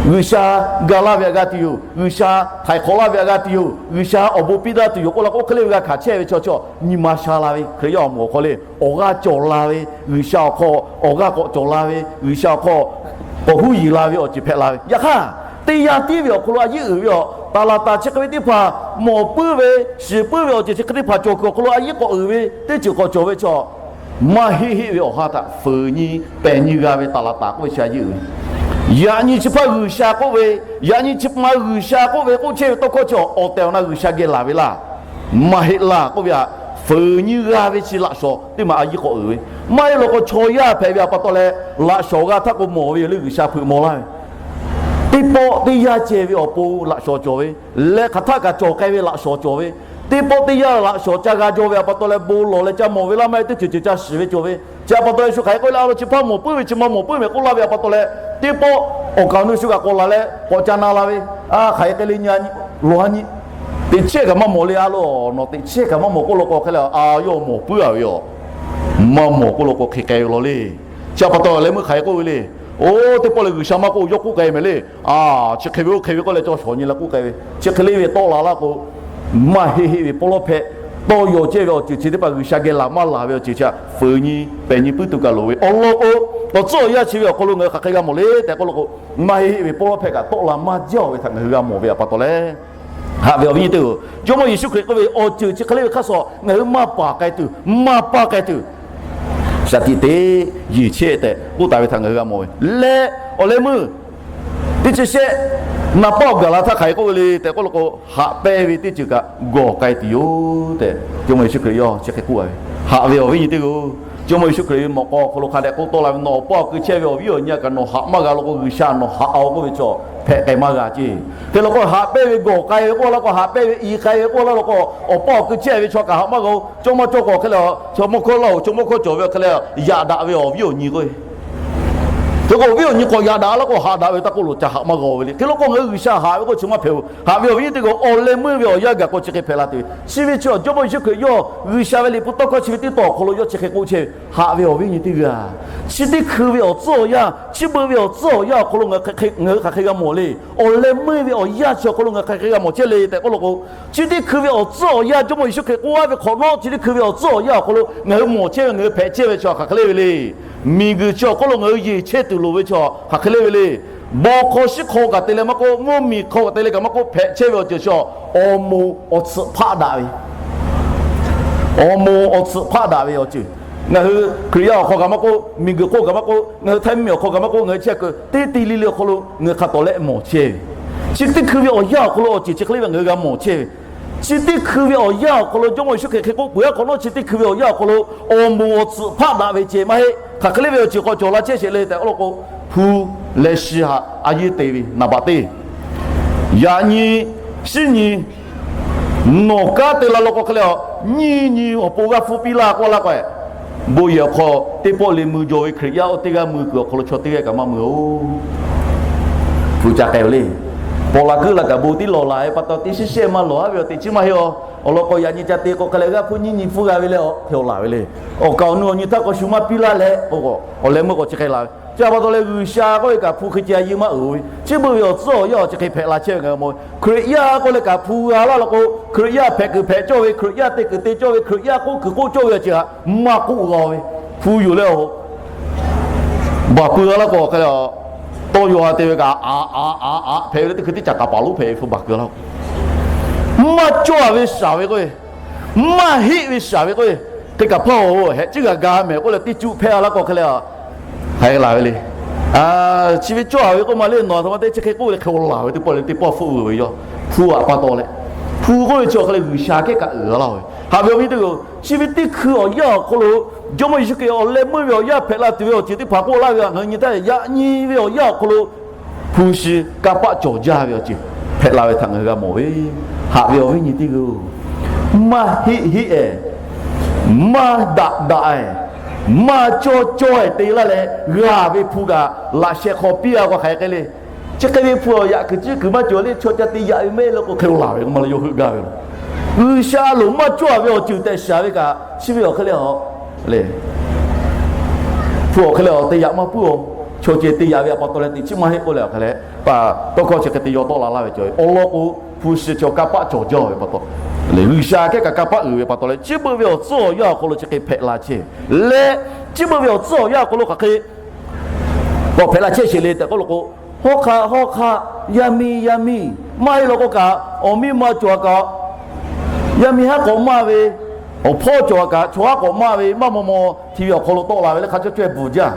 G'uiˬsha ga laˇ ve a g'a tuˬ yoˬ, G'uiˬsha htaiˍ hk'awꞈ laˇ ve a g'a tuˬ yoˬ, G'uiˬsha awˬ bon piˇ daꞈ tuˬ yoˬ k'oˆ la k'o, oˇ hk'e le ve g'a hkanˍ chehˇ ve chaw chi nyi ma sha la ve, Hkriꞈ yaˇ awˬ moˍ awˬ hk'aw le awˬ g'aˇ cawˬ la ve, G'uiˬsha awˬ hk'aw awˬ g'aˇ k'awꞈ cawˬ la ve, G'uiˬsha awˬ hk'aw k'awꞈ huˉ yiˍ la ve awˬ ceuˬ hpehꞈ la ve. Yaꞈ hk'aˇ, teˇ yanˇ tiˉ ve awˬ hk'aw lo a yeˉ uiˍ ve awˬ taˍ laˍ taˍ chi hk'e ve teˇ hpaˍ mawˬ puiˉ ve, shiˍ puiˉ ve awˬ ceuˬ chi hk'e teˇ hpaˍ cawˬ kuiˬ awˬ hk'aw lo a yeˉ k'awꞈ uiˍ ve teˇ ceuˬ k'awꞈ cawˬ ve chaw, maˇ heˆ heˆ ve awˬ ha htaꞈ fuiˍ nyi pehˬ nyi g'a ve taˍ laˍ taˍ k'oˆ ve chi a yeˉ uiˍ ve. Yaꞈ nyi chi hpaˇ G'uiˬsha k'oˆ ve, yaꞈ nyi chi ma G'uiˬsha k'oˆ ve k'oˆ chehˇ ve tawˇ hkawˇ chi awˬ tehˬ awˬ na G'uiˬsha geh laˬ ve laˇ, maˇ heˆ laˇ k'oˆ ve htaꞈ fuiˍ nyi g'a ve chi laꞈ shawnˍ teˇ maˬ a yeˉ k'awꞈ uiˍ ve. Maˇ heˆ law k'o chaw yaˇ hpehꞈ ve a pa taw leh laꞈ shawnˍ g'a htaˇ k'o mawˬ ve yoˬ le, G'uiˬsha hpeuꞈ maw laˇ ve. Teˇ pawˆ teˇ yanˇ ceh ve awˬ pon laꞈ shawnˍ cawˬ ve, leh hk'aˬ htaˆ kaꞈ cawˬ k'ai ve laꞈ shawnˍ cawˬ ve, teˇ pawˆ teˇ yanˇ laꞈ shawnˍ ca g'a jaw ve a pa taw leh bon lawˬ leh ca mawˬ ve laˇ maˇ heˆ, teˇ ceuˬ ceuˬ ca shiˍ ve cawˬ ve. Chi a pa taw leh shu hk'aˬ hk'e k'oˆ leh a law chi hpaˇ mawˬ puiˉ ve chi ma mawˬ puiˉ ve k'oˆ laˇ ve a pa taw leh, teˇ pawˆ awˬ kaˍ awˬ nu shu kaꞈ k'awꞈ laˬ leh k'awꞈ ca na la ve, a hk'aˬ hk'e k'ai le nyi a nyi, lawˬ a nyi, teꞈ chehˇ kaꞈ maˇ mawˬ le a law, nawˬ teꞈ chehˇ kaꞈ maˇ mawˬ k'oˆ law k'o hk'e le a, yawˇ mawˬ puiˉ a ve yoˬ. Maˇ mawˬ k'oˆ law k'o hk'e k'ai ve law le. Chi a pa taw leh meuˇ hk'aˬ hk'e k'oˆ ve le. Oˇ, teˇ pawˆ leh G'uiˬsha maˇ k'oˆ, yawˇ k'oˆ k'ai mehˍ le. A, chi hk'e ve oˇ hk'e ve k'oˆ leh chaw shawˍ nyi leh k'oˆ k'ai ve. Chi hk'e le ve tawˆ la laˇ k'o, maˇ heˆ heˆ ve pawˇ lawˉ hpehꞈ tawˇ yaw chehˇ ve awˬ ceuˬ chi teˇ hpaˍ G'uiˬsha geh laˬ maˇ laˬ ve awˬ ceuˬ chi htaꞈ fuiˍ nyi pehˬ nyi puiˉ tuˬ kaꞈ loˍ ve awˬ lawn k'o, awˬ tcuhˉ awˬ yanˇ chi ve awˬ hk'aw lo ngaˬ hui hk'aˬ hk'e g'a mawˬ le tehꞈ k'oˆ law k'o, maˇ heˆ heˆ ve pawˇ lawˉ hpehꞈ kaꞈ tawˆ la maˇ jaˇ ve htaꞈ ngaˬ hui g'a mawˬ ve a pa taw leh, haꞈ ve awˬ viˉ nyi teˇ-oˬ, Jawˇmawˇ Yeˍsuˆ Hkriꞈ k'oˆ ve awˬ ceuˬ chi hk'e le ve hk'aˇ suh ngaˬ hui maˇ paˍ k'ai tuˬ, maˇ paˇ k'ai tuˬ, shaˍ tiꞈ te yeˬ chehˇ tehꞈ k'oˆ taˍ ve htaꞈ ngaˬ hui g'a mawˬ ve leh, awˬ leh meuˇ teˇ chi shehˆ naˍ paˇ awˬ gaˬ la htaˇ hk'aˬ hk'e k'oˆ ve le tehꞈ k'oˆ law k'o, haꞈ pehnˇ ve teˇ ceuˬ kaꞈ gawˬ k'ai tuˬ yoˬ tehꞈ Jawˇmawˇ Yeˍsuˆ Hkriꞈ yawˇ chi hk'e k'oˆ ve. Haꞈ ve awˬ viˉ nyi teˇ-oˬ, Jawˇmawˇ Yeˍsuˆ Hkriꞈ ve mawꞈ k'aw awˬ hk'aw lo hk'a dehꞈ k'oˆ tawˆ la ve, nawˬ awˬ pa awˬ kui chehˇ ve awˬ viˉ awˬ nyi kaꞈ nawˬ haꞈ maˇ g'a law k'o, G'uiˬsha nawˬ haꞈ-oˬ k'oˆ ve chaw hpehꞈ k'ai maˇ g'a ceˇ. Hk'e law k'o, haꞈ pehnˇ ve gawˬ k'ai ve k'oˆ laˇ k'o, haꞈ pehnˇ ve i k'ai ve k'oˆ laˇ law k'o, awˬ pa awˬ kui chehˇ ve chaw kaꞈ haꞈ maˇ g'a-oˬ. Chaw maˇ cawˇ k'o hk'e le, chaw mawˇ hkawˇ laˇ-oˬ, chaw mawˇ hkawˇ cawˬ ve hk'e le, yaꞈ daꞈ ve awˬ viˉ awˬ nyi k'o, hk'e k'o awˬ viˉ awˬ nyi k'awꞈ yaꞈ daꞈ laˇ k'o, haꞈ daꞈ ve taˇ k'oˆ loˬ, ca haꞈ maˇ g'a-oˬ ve le. Hk'e law k'o, ngaˬ hui G'uiˬsha haꞈ ve k'o chi maˇ hpehꞈ-oˬ. Haꞈ ve awˬ viˉ nyi teˇ g'aˇ awˬ leh meuˇ ve awˬ yanˇ gaˬ k'o chi hk'e hpehꞈ la tuˬ ve. Chi ve chi Jawˇmawˇ Yeˍsuˆ Hkriꞈ yawˇ G'uiˬsha ve liꞈ hpu tawˇ hkawˇ chi ve teˇ tawn awˬ hk'aw lo yawˇ chi hk'e k'oˆ chehˇ ve, haꞈ ve awˬ viˉ nyi teˇ g'aˇ, chi teˇ hkui ve awˬ tcuhˉ awˬ yanˇ, chi beuꞈ ve awˬ tcuhˉ awˬ yanˇ awˬ hk'aw lo ngaˬ hui hk'aˬ hk'e g'a mawˬ le. Awˬ leh meuˇ ve awˬ yanˇ chi awˬ hk'aw lo ngaˬ hui hk'aˬ hk'e g'a mawˬ chehˇ le tehꞈ k'oˆ law k'o, chi teˇ hkui ve awˬ tcuhˉ awˬ yanˇ Jawˇmawˇ Yeˍsuˆ Hkriꞈ k'oˆ laˇ ve hk'awꞈ nawˉ, chi teˇ hkui ve awˬ tcuhˉ awˬ yanˇ awˬ hk'aw lo ngaˬ hui mawˬ chehˇ ve, ngaˬ hui hpehꞈ chehˇ ve chaw hk'aˬ hk'e le ve le. Miˬguiˬ chi awˬ hk'oˆ lo ngaˬ hui yeˬ chehˇ tuˬ loˍ ve chaw hk'aˬ hk'e le ve le. Bon hk'aw shiˉ hk'aw kaꞈ te leh maˇ k'oˆ, mvuhˇmiˬ hk'aw kaꞈ te leh kaꞈ maˇ k'oˆ, hpehꞈ chehˇ ve awˬ ceuˬ chi awˬ moˍ awˬ tsuhꞈ hpaˆ daꞈ ve, awˬ moˍ awˬ tsuhꞈ hpaˆ daꞈ ve awˬ ceuˬ, ngaˬ hui Hkriꞈ yaˇ awˬ hk'aw kaꞈ maˇ k'oˆ, miˬguiˬ hk'oˆ kaꞈ maˇ k'oˆ, ngaˬ hui htaiˇ mvuhˇmiˬ awˬ hk'aw kaꞈ maˇ k'oˆ, ngaˬ hui chehˇ kuiˬ teˇ ti le le awˬ hk'aw lo ngaˬ hui hk'a tawˍ leh mawˬ chehˇ ve, chi teˇ hkui ve awˬ yanˇ awˬ hk'aw lo awˬ ceuˬ chi hk'e le ve ngaˬ hui g'a mawˬ chehˇ ve. Chi teˇ hkui ve awˬ yanˇ awˬ hk'aw lo Jawˇmawˇ Yeˍsuˆ Hkriꞈ hk'e k'oˆ peuˬ-a hk'awꞈ nawˉ, chi teˇ hkui ve awˬ yanˇ awˬ hk'aw lo awˬ moˍ awˬ tsuhꞈ hpaˆ daꞈ ve ceh maˇ heˆ. Hk'aˬ hk'e le ve awˬ ceuˬ k'awꞈ cawˬ la chehˇ sheˍ le tehꞈ k'oˆ law k'o, hpu leh shi haꞈ a yeˇ te ve naˍ baꞈ teˇ yaꞈ nyi, shiˉ nyi, nawˬ kanˉ te la law k'o hk'e le, nyiˇ nyi awˬ pon g'aˇ hpfuhˇ piˇ laˇ k'oˆ laˇ k'o, bon yehˬ awˬ hk'aw teˇ pawˆ le mui jaw ve Hkriꞈ yaˇ oˇ teˇ g'aˇ mui kuiˬ awˬ hk'aw lo chaw teˇ g'aˇ kaꞈ maˇ mui-oˬ. Hpu ca k'ai-oˬ le. Pawˍ laˬ kuiˉ la kaꞈ bon tiˉ lawˬ la ve pa taw, teˇ shiˉ shehˆ maˇ lawˬ-a ve awˬ teꞈ chi maˇ heˆ-oˬ. Awˬ lawn k'o yaꞈ nyi ca te k'o hk'e leh g'aˇ hpfuhˇ nyiˇ nyi hpfuhˇ g'a ve leh awˬ hk'e awˬ laˬ ve le. Awˬ kaˍ awˬ nu awˬ nyi htaˇ k'o shu maˇ piˇ laˇ leh k'o, awˬ leh meuˇ k'awꞈ chi hk'e la ve. Chi a pa taw leh G'uiˬsha k'oˆ ve kaꞈ hpu hk'e ceh a yeˇ maˇ uiˍ ve, chi beuꞈ ve awˬ tcuhˉ awˬ yanˇ awˬ chi hk'e hpehꞈ la chehˇ ve ngaˬ hui mawˬ ve. Hkriꞈ yaˇ k'oˆ leh kaꞈ hpu g'a laˇ law k'o, Hkriꞈ yaˇ hpehꞈ kuiˬ hpehꞈ cawˇ ve, Hkriꞈ yaˇ te kuiˬ te cawˇ ve, Hkriꞈ yaˇ k'oˆ kuiˬ k'oˆ cawˇ ve awˬ ceuˬ htaꞈ maˇ k'oˆ g'a ve. Hpu yoˬ leh awˬ Baˬ pui a laˇ k'o hk'e le, tawˇ yaw a te ve kaꞈ, a a a a hpehꞈ ve le, teˇ hkui teˇ caꞈ kaˍ paˍ lonˉ hpehꞈ ve hpu baˬ keu laˇ. Maˇ cawˇ a ve shaˍ ve k'oˆ ve, maˇ heˆ ve shaˍ ve k'oˆ ve, hk'e kaꞈ hpaˇ-oˬ, hehꞈ ciˉ g'a ga mehˍ k'oˆ leh teˇ cuˆ hpehˇ a laˇ k'o hk'e le, hk'aˬ hk'e laˬ ve le. Chi ve cawˇ a ve k'oˆ ma le, nawˬ a htoꞈ ma te chi hk'e k'oˆ ve le, hk'e-o laˬ ve teˇ pawˆ le, teˇ pawˆ hpfuhˆ uiˍ ve yoˬ. Hpu aꞈ pa taw leh, hpu k'oˆ ve chi awˬ hk'e le G'uiˬsha kehˉ kaꞈ uiˍ a laˇ ve. Haꞈ ve awˬ viˉ teˇ hpaˍ-oˬ, chi ve teˇ hkui awˬ yanˇ awˬ hk'aw lo Jawˇmawˇ Yeˍsuˆ Hkriꞈ awˬ leh meuˇ ve awˬ yanˇ hpehꞈ la tuˬ ve awˬ ceuˬ teˇ hpaˍ k'oˆ laˇ ve htaꞈ ngaˬ hui nyi htaˇ, yaꞈ nyi ve awˬ yanˇ awˬ hk'aw lo hpu shi kanˇ paˆ cawˬ jaˇ ve awˬ ceuˬ hpehꞈ la ve htaꞈ ngaˬ hui g'a mawˬ ve. Haꞈ ve awˬ viˉ nyi teˇ hpaˍ-oˬ, maˇ heˆ heˆ-ehˍ, maˇ daꞈ daꞈ-ehˍ, maˇ cawˇ cawˇ-ehˍ te laˇ leh g'a ve hpu kaꞈ laꞈ sheh hk'aw piˇ a k'o hk'aˬ hk'e le. Chi hk'e ve hpu awˬ yaꞈ kuiˬ ciˉ kuiˬ maˇ cawˬ le, chaw ca te yaꞈ ve mehˆ le k'o hk'e-o laˬ ve k'o ma le, yawˇ heuˆ gaˇ ve. G'uiˬsha loˍ maˇ cawˇ a ve awˬ ceuˬ tehꞈ shaˍ ve kaꞈ chi ve awˬ hk'e le, hpu awˬ hk'e le awˬ te yaꞈ maˇ puiˉ-oˬ. Chaw ceh te yaꞈ ve awˬ pa taw leh teꞈ chiˉ maˇ heˆ k'oˆ leh awˬ hk'e leh, tawˇ hkawˇ chi hk'e te yaw tawˆ la laˇ ve cawˬ ve awˬ lawn k'o, hpu shi chaw kanˇ paˆ cawˬ jaˇ ve pa taw, G'uiˬsha kehˉ kaꞈ kanˇ paˆ uiˍ ve pa taw leh, chi beuꞈ ve awˬ tcuhˉ awˬ yanˇ awˬ hk'aw lo chi hk'e hpehꞈ la chehˇ. Leh chi beuꞈ ve awˬ tcuhˉ awˬ yanˇ awˬ hk'aw lo hk'aˬ hk'e k'awꞈ hpehꞈ la chehˇ sheˍ le tehꞈ k'oˆ lo k'o, hawˉ hk'aˆ hawˉ hk'aˆ, yaˇ miˇ yaˇ miˇ, maˇ heˆ law k'o kaꞈ awˬ miˇ ma cawˬ a kaꞈ, yaˇ miˇ haˉ k'awꞈ maˇ ve, awˬ hpawˇ cawˬ a kaꞈ chaw haˉ k'awꞈ maˇ ve, maˇ maw maw hti ve awˬ hk'aw lo tawˆ la ve le, hk'a cawˇ cawˇ-e bvuhˬ jaˇ.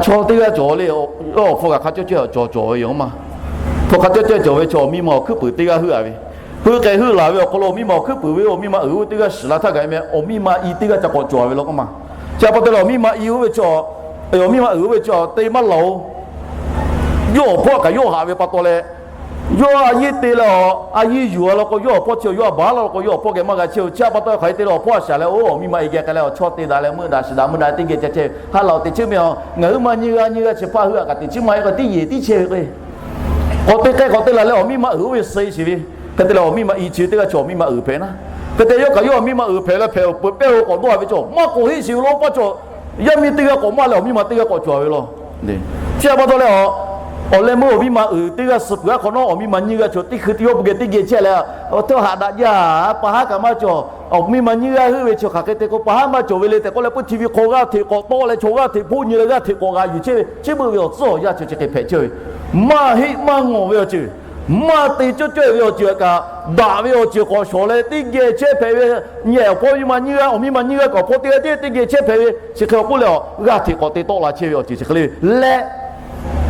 Chaw teˇ g'aˇ cawˬ le, awˬ hpfuh kaꞈ hk'a cawˇ cawˇ cawˬ cawˬ ve yoˬ ma. Hpu hk'a cawˇ cawˇ cawˬ ve chaw awˬ miˇ ma awˬ hkuiˉ puiˍ teˇ g'aˇ heuˆ a ve, hui k'ai heuˆ laˬ ve awˬ hk'aw lo awˬ miˇ ma awˬ hkuiˉ puiˍ ve, awˬ miˇ ma uiˍ ve teˇ g'aˇ shiˍ la htaˇ kaꞈ e meh awˬ miˇ ma i teˇ g'aˇ ca k'awꞈ cawˬ ve law k'oˆ ma. Chi a pa taw leh awˬ miˇ ma i oˇ ve chaw, awˬ miˇ ma uiˍ oˇ ve chaw te maˇ laˬ-oˬ. Yawˇ awˬ hpawˇ kaꞈ yawˇ haꞈ ve pa taw leh, yawˇ a yeˇ te leh a, a yeˇ yuˬ a law k'o yawˇ awˬ hpawˇ chehˇ-oˬ, yawˇ a baˬ laˇ law k'o yawˇ awˬ hpawˇ geh maˇ g'a chehˇ-oˬ. Chi a pa taw hk'aˬ hk'e te leh awˬ hpawˇ a shaˍ leh, oˇ awˬ miˇ ma i geh k'ai leh awˬ chawˇ te daꞈ leh meuˇ daꞈ shiˍ daꞈ meuˇ daꞈ teˇ geh ca chehˇ ve ha laˬ-oˬ, teꞈ chiˉ meh-a. Ngaˬ huiˉ ma nyiˇ g'aˇ nyiˇ g'aˇ chi hpaˇ heuˆ a kaꞈ teꞈ chiˉ maˇ heˆ k'o tiˉ yeˬ tiˉ chehˇ ve k'o, k'awꞈ te k'ai k'awꞈ te la leh awˬ miˇ ma uiˍ oˇ ve suh sheˍ ve. Hk'e te leh awˬ miˇ ma i chi teˇ g'aˇ chaw awˬ miˇ ma uiˍ hpehꞈ na. Hk'e te yawˇ kaꞈ yawˇ awˬ miˇ ma uiˍ hpehꞈ leh hpehꞈ-oˬ peuˬ pehˇ-oˬ k'awꞈ dawˇ a ve chaw maˇ k'oˆ heˆ sheˍ ve law paˇ chaw, yaˇ miˇ teˇ g'aˇ k'awꞈ maˇ leh awˬ miˇ ma teˇ g'aˇ k'awꞈ cawˬ ve law. Chi a pa taw leh a, awˬ leh meuˇ awˬ miˇ ma uiˍ teˇ g'aˇ suh peuˬ a hk'awꞈ nawˉ, awˬ miˇ ma nyiˇ g'aˇ chaw teˇ hkui teˇ yawˇ pu geh teˇ geh chehˇ leh, a, tawˇ haꞈ daꞈ jaˇ, pa haˉ kaꞈ maˇ cawˬ. Awˬ miˇ ma nyiˇ g'aˇ heuˆ ve chaw hk'aˬ hk'e te k'o pa haˉ maˇ cawˬ ve le tehꞈ k'oˆ leh, peuˇ hti ve hk'aw g'aˇ hteꞈ k'awꞈ tawˆ leh chaw g'aˇ hteꞈ hpoˆ nyi leh g'aˇ hteꞈ k'awꞈ g'a yuˬ chehˇ ve, chi beuꞈ ve awˬ tcuhˉ awˬ yanˇ chi chi hk'e hpehꞈ chehˇ ve. Maˇ heˆ maˇ ngawˬ ve awˬ ceuˬ, maˇ te cawˇ cawˇ-e ve awˬ ceuˬ kaꞈ, daꞈ ve awˬ ceuˬ k'awꞈ shawˍ leh teˇ geh chehˇ hpehꞈ ve, nyi awˬ hpawˇ miˇ ma nyiˇ g'aˇ, awˬ miˇ ma nyiˇ g'aˇ kaꞈ awˬ hpawˇ teˇ g'aˇ teˇ g'aˇ teˇ geh chehˇ hpehꞈ ve, chi hk'e k'oˆ leh a, g'aˇ hteꞈ k'awꞈ te tawˆ la chehˇ ve awˬ ceuˬ chi hk'e le leh,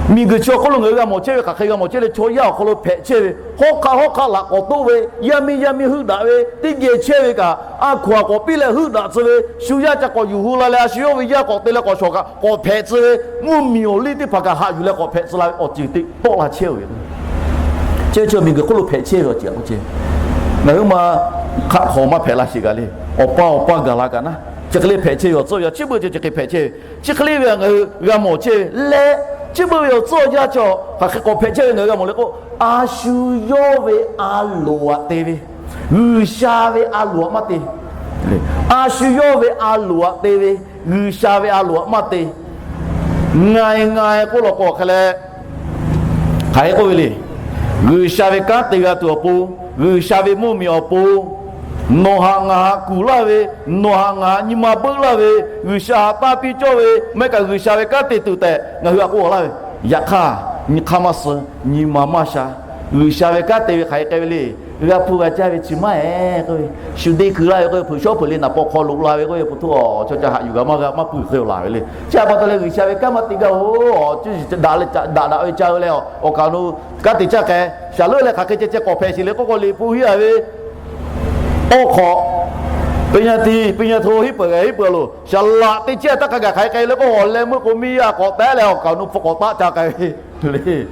miˬguiˬ chi awˬ hk'oˆ lo ngaˬ hui g'a mawˬ chehˇ ve hk'aˬ hk'e g'a mawˬ chehˇ le, chaw yaˇ awˬ hk'aw lo hpehꞈ chehˇ ve, hawˉ hk'aˆ hawˉ hk'aˆ laꞈ k'awꞈ toˆ ve, yaˇ miˇ yaˇ miˇ heuˆ daꞈ ve teˇ geh chehˇ ve kaꞈ, a hkoˍ a k'awꞈ piˇ leh heuˆ daꞈ tcuh ve, shu yaˇ ca k'awꞈ yuˬ hu la leh a shu yawˇ ve yaˇ k'awꞈ te leh k'awꞈ shawˍ kaꞈ k'awꞈ hpehꞈ tcuh ve, mvuhˇmiˬ awˬ liˇ teˇ hpaˍ kaꞈ haꞈ yuˬ leh k'awꞈ hpehꞈ tcuh la ve awˬ ceuˬ teꞈ tawˆ la chehˇ ve. Chi chi miˬguiˬ hk'oˆ lo hpehꞈ chehˇ ve awˬ ceuˬ a k'o ce, ngaˬ hui ma hk'aˆ hk'awꞈ maˇ hpehꞈ la sheˍ kaꞈ le, awˬ pa awˬ pa gaˬ la kaꞈ naˉ, chi hk'e le hpehꞈ chehˇ ve awˬ tcuhˉ awˬ yanˇ chi beuꞈ ceh chi hk'e hpehꞈ chehˇ ve, chi hk'e le ve ngaˬ hui g'a mawˬ chehˇ ve leh, chi beuꞈ ve awˬ tcuhˉ awˬ yanˇ chi hk'aˬ hk'e k'awꞈ hpehꞈ chehˇ ve ngaˬ hui g'a mawˬ le k'o, a shu yawˇ ve a loˍ aꞈ te ve, G'uiˬsha ve a loˍ aꞈ maˇ te. A shu yawˇ ve a loˍ aꞈ te ve, G'uiˬsha ve a loˍ aꞈ maˇ te. Ngaˬ e ngaˬ e k'oˆ law k'o hk'e leh, hk'aˬ hk'e k'oˆ ve le. G'uiˬsha ve kanˉ te g'a tuˬ awˬ pon, G'uiˬsha ve mvuhˇmiˬ awˬ pon, nawˬ haꞈ ngaˬ haꞈ kuˬ laˇ ve, nawˬ haꞈ ngaˬ haꞈ nyi ma beuˆ laˇ ve, G'uiˬsha haꞈ tanˇ piˇ cawˇ ve, maˇ heˆ kaꞈ G'uiˬsha ve kanˉ te tuˬ tehꞈ ngaˬ hui a k'oˆ laˇ ve. Yaꞈ hk'aˇ, nyi hk'aˇ maˇ suh, nyi ma maˇ sha, G'uiˬsha ve kanˉ te ve hk'aˬ hk'e k'ai ve le. G'a hpu g'a caˇ ve chi maˇ heˆ k'oˆ ve, shu deˇ kuiˬ laˇ ve k'oˆ ve, hpu shawˉ hpu le naˍ paw hk'aw loꞈ la ve k'oˆ ve, pu htoˇ a chaw ca haꞈ yuˬ kaꞈ maˇ g'a maˇ pui hk'e laˬ ve le. Chi a pa taw leh G'uiˬsha ve kanˉ maˇ te gaˇ-oˬ, awˬ cuˇ yiˍ daꞈ daꞈ ve ca-e leh, awˬ kaˍ awˬ nu kanˉ te caˇ k'ai, shaˍ leuˆ leh hk'aˬ hk'e ceh ceh k'awꞈ hpehꞈ sheˍ le k'oˆ k'o, liꞈ hpu hiˉ a ve awˬ hk'awꞈ, peˇ nyaˇ tiˉ peˇ nyaˇ hto hiˉ peuˬ g'a hiˉ peuˬ loˬ, shaˍ laꞈ teˇ cehˇ taˇ hk'a gaˬ hk'aˬ hk'e k'ai le k'oˆ, awˬ leh meuˇ k'o miˇ yaˇ k'awꞈ tehˉ leh awˬ kaˍ awˬ nu hpu k'awꞈ taˆ ca k'ai ve le.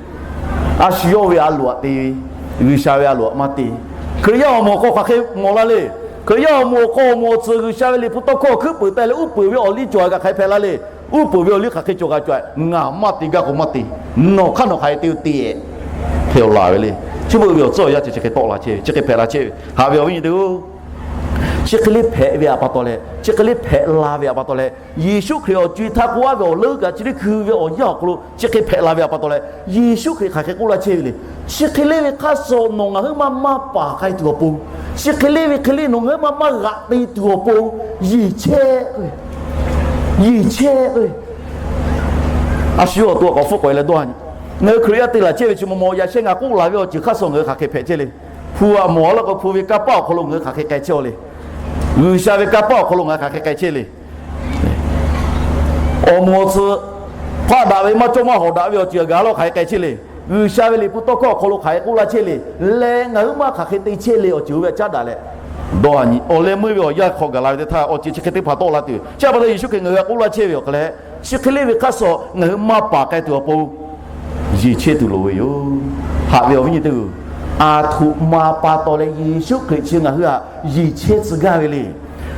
A shu yawˇ ve a loˍ aꞈ te, G'uiˬsha ve a loˍ aꞈ maˇ te. Hkriꞈ yaˇ awˬ moˍ awˬ hk'aw hk'aˬ hk'e mawˬ la le. Hkriꞈ yaˇ awˬ moˍ awˬ hk'aw awˬ moˍ awˬ tcuhˍ G'uiˬsha ve liꞈ hpu tawˇ hkawˇ hkuiˉ peuˍ taˍ leh uˉ peunˍ ve awˬ liˇ cawˬ a kaꞈ hk'aˬ hk'e hpehꞈ la le. Uˉ peunˍ ve awˬ liˇ hk'aˬ hk'e cawˬ g'a cawˬ, ngaˬ maˇ te gaˇ k'o maˇ te. Nawˬ hk'aˇ nawˬ hk'aˬ hk'e te-o te-e hpehꞈ-oˬ laˬ ve le. Chi beuꞈ ve awˬ tcuhˉ awˬ yanˇ chi chi hk'e tawˆ la chehˇ ve, chi hk'e hpehꞈ la chehˇ ve. Haꞈ ve awˬ viˉ nyi teˇ-oˬ, chi hk'e le hpehꞈ ve a pa taw leh, chi hk'e le hpehꞈ la ve a pa taw leh, Yeˍsuˆ Hkriꞈ awˬ co-e htaˇ k'oˆ a ve awˬ leuˉ kaꞈ chi teˇ hkui ve awˬ yanˇ awˬ hk'aw lo chi hk'e hpehꞈ la ve a pa taw leh, Yeˍsuˆ Hkriꞈ hk'aˬ hk'e k'oˆ laˇ chehˇ ve le. Chi hk'e le ve hk'aˇ suh nawˬ ngaˬ huiˉ maˇ maˇ paˍ k'ai tuˬ awˬ pon, chi hk'e le ve hk'e le nawˬ ngaˬ huiˉ maˇ maˇ g'aꞈ te tuˬ awˬ pon, yeˬ chehˇ, yeˬ chehˇ k'o, A shu yawˇ awˬ to k'awꞈ hpfuhˆ k'awꞈ e leh dawˇ a nyi. Ngaˬ hui Hkriꞈ yaˇ te laˬ chehˇ ve chi maw maw yaꞈ shehˆ ngaˬ k'oˆ laˬ ve awˬ ceuˬ hk'aˇ suh ngaˬ hui hk'aˬ hk'e hpehꞈ chehˇ le. Hpu a mawˬ a laˇ k'o, hpu ve kanˇ paˆ awˬ hk'aw lo ngaˬ hui hk'aˬ hk'e k'ai chehˇ a le. G'uiˬsha ve kanˇ paˆ awˬ hk'aw lo ngaˬ hui hk'aˬ hk'e k'ai chehˇ le. Awˬ moˍ awˬ tsuhˇ hpaˆ daꞈ ve maˇ cawˇ maˇ hawˍ daꞈ ve awˬ ceuˬ a gaˬ la hk'aˬ hk'e k'ai chehˇ le. G'uiˬsha ve liꞈ hpu tawˇ hkawˇ awˬ hk'aw lo hk'aˬ hk'e k'oˆ laˇ chehˇ le. Leh ngaˬ hui maˇ hk'aˬ hk'e te chehˇ le awˬ ceuˬ oˇ ve a caˉ daꞈ leh, dawˇ a nyi. Awˬ leh meuˇ ve awˬ yanˇ hk'aw gaˬ la ve teˇ htaˇ awˬ ceuˬ chi hk'e teˇ hpaˍ tawˆ la tuˬ. Chi a pa taw Yeˍsuˆ Hkriꞈ ngaˬ hui htaꞈ k'oˆ laˇ chehˇ ve awˬ hk'aˬ leh, chi hk'e le ve hk'aˇ suh ngaˬ hui maˇ paˍ k'ai tuˬ awˬ pon yeˬ chehˇ tuˬ loˍ ve yoˬ. Haꞈ ve awˬ viˉ nyi teˇ-oˬ, aˬ htoꞈ ma pa taw leh Yeˍsuˆ Hkriꞈ chi ngaˬ hui htaꞈ yeˬ chehˇ tcuh gaˇ ve le.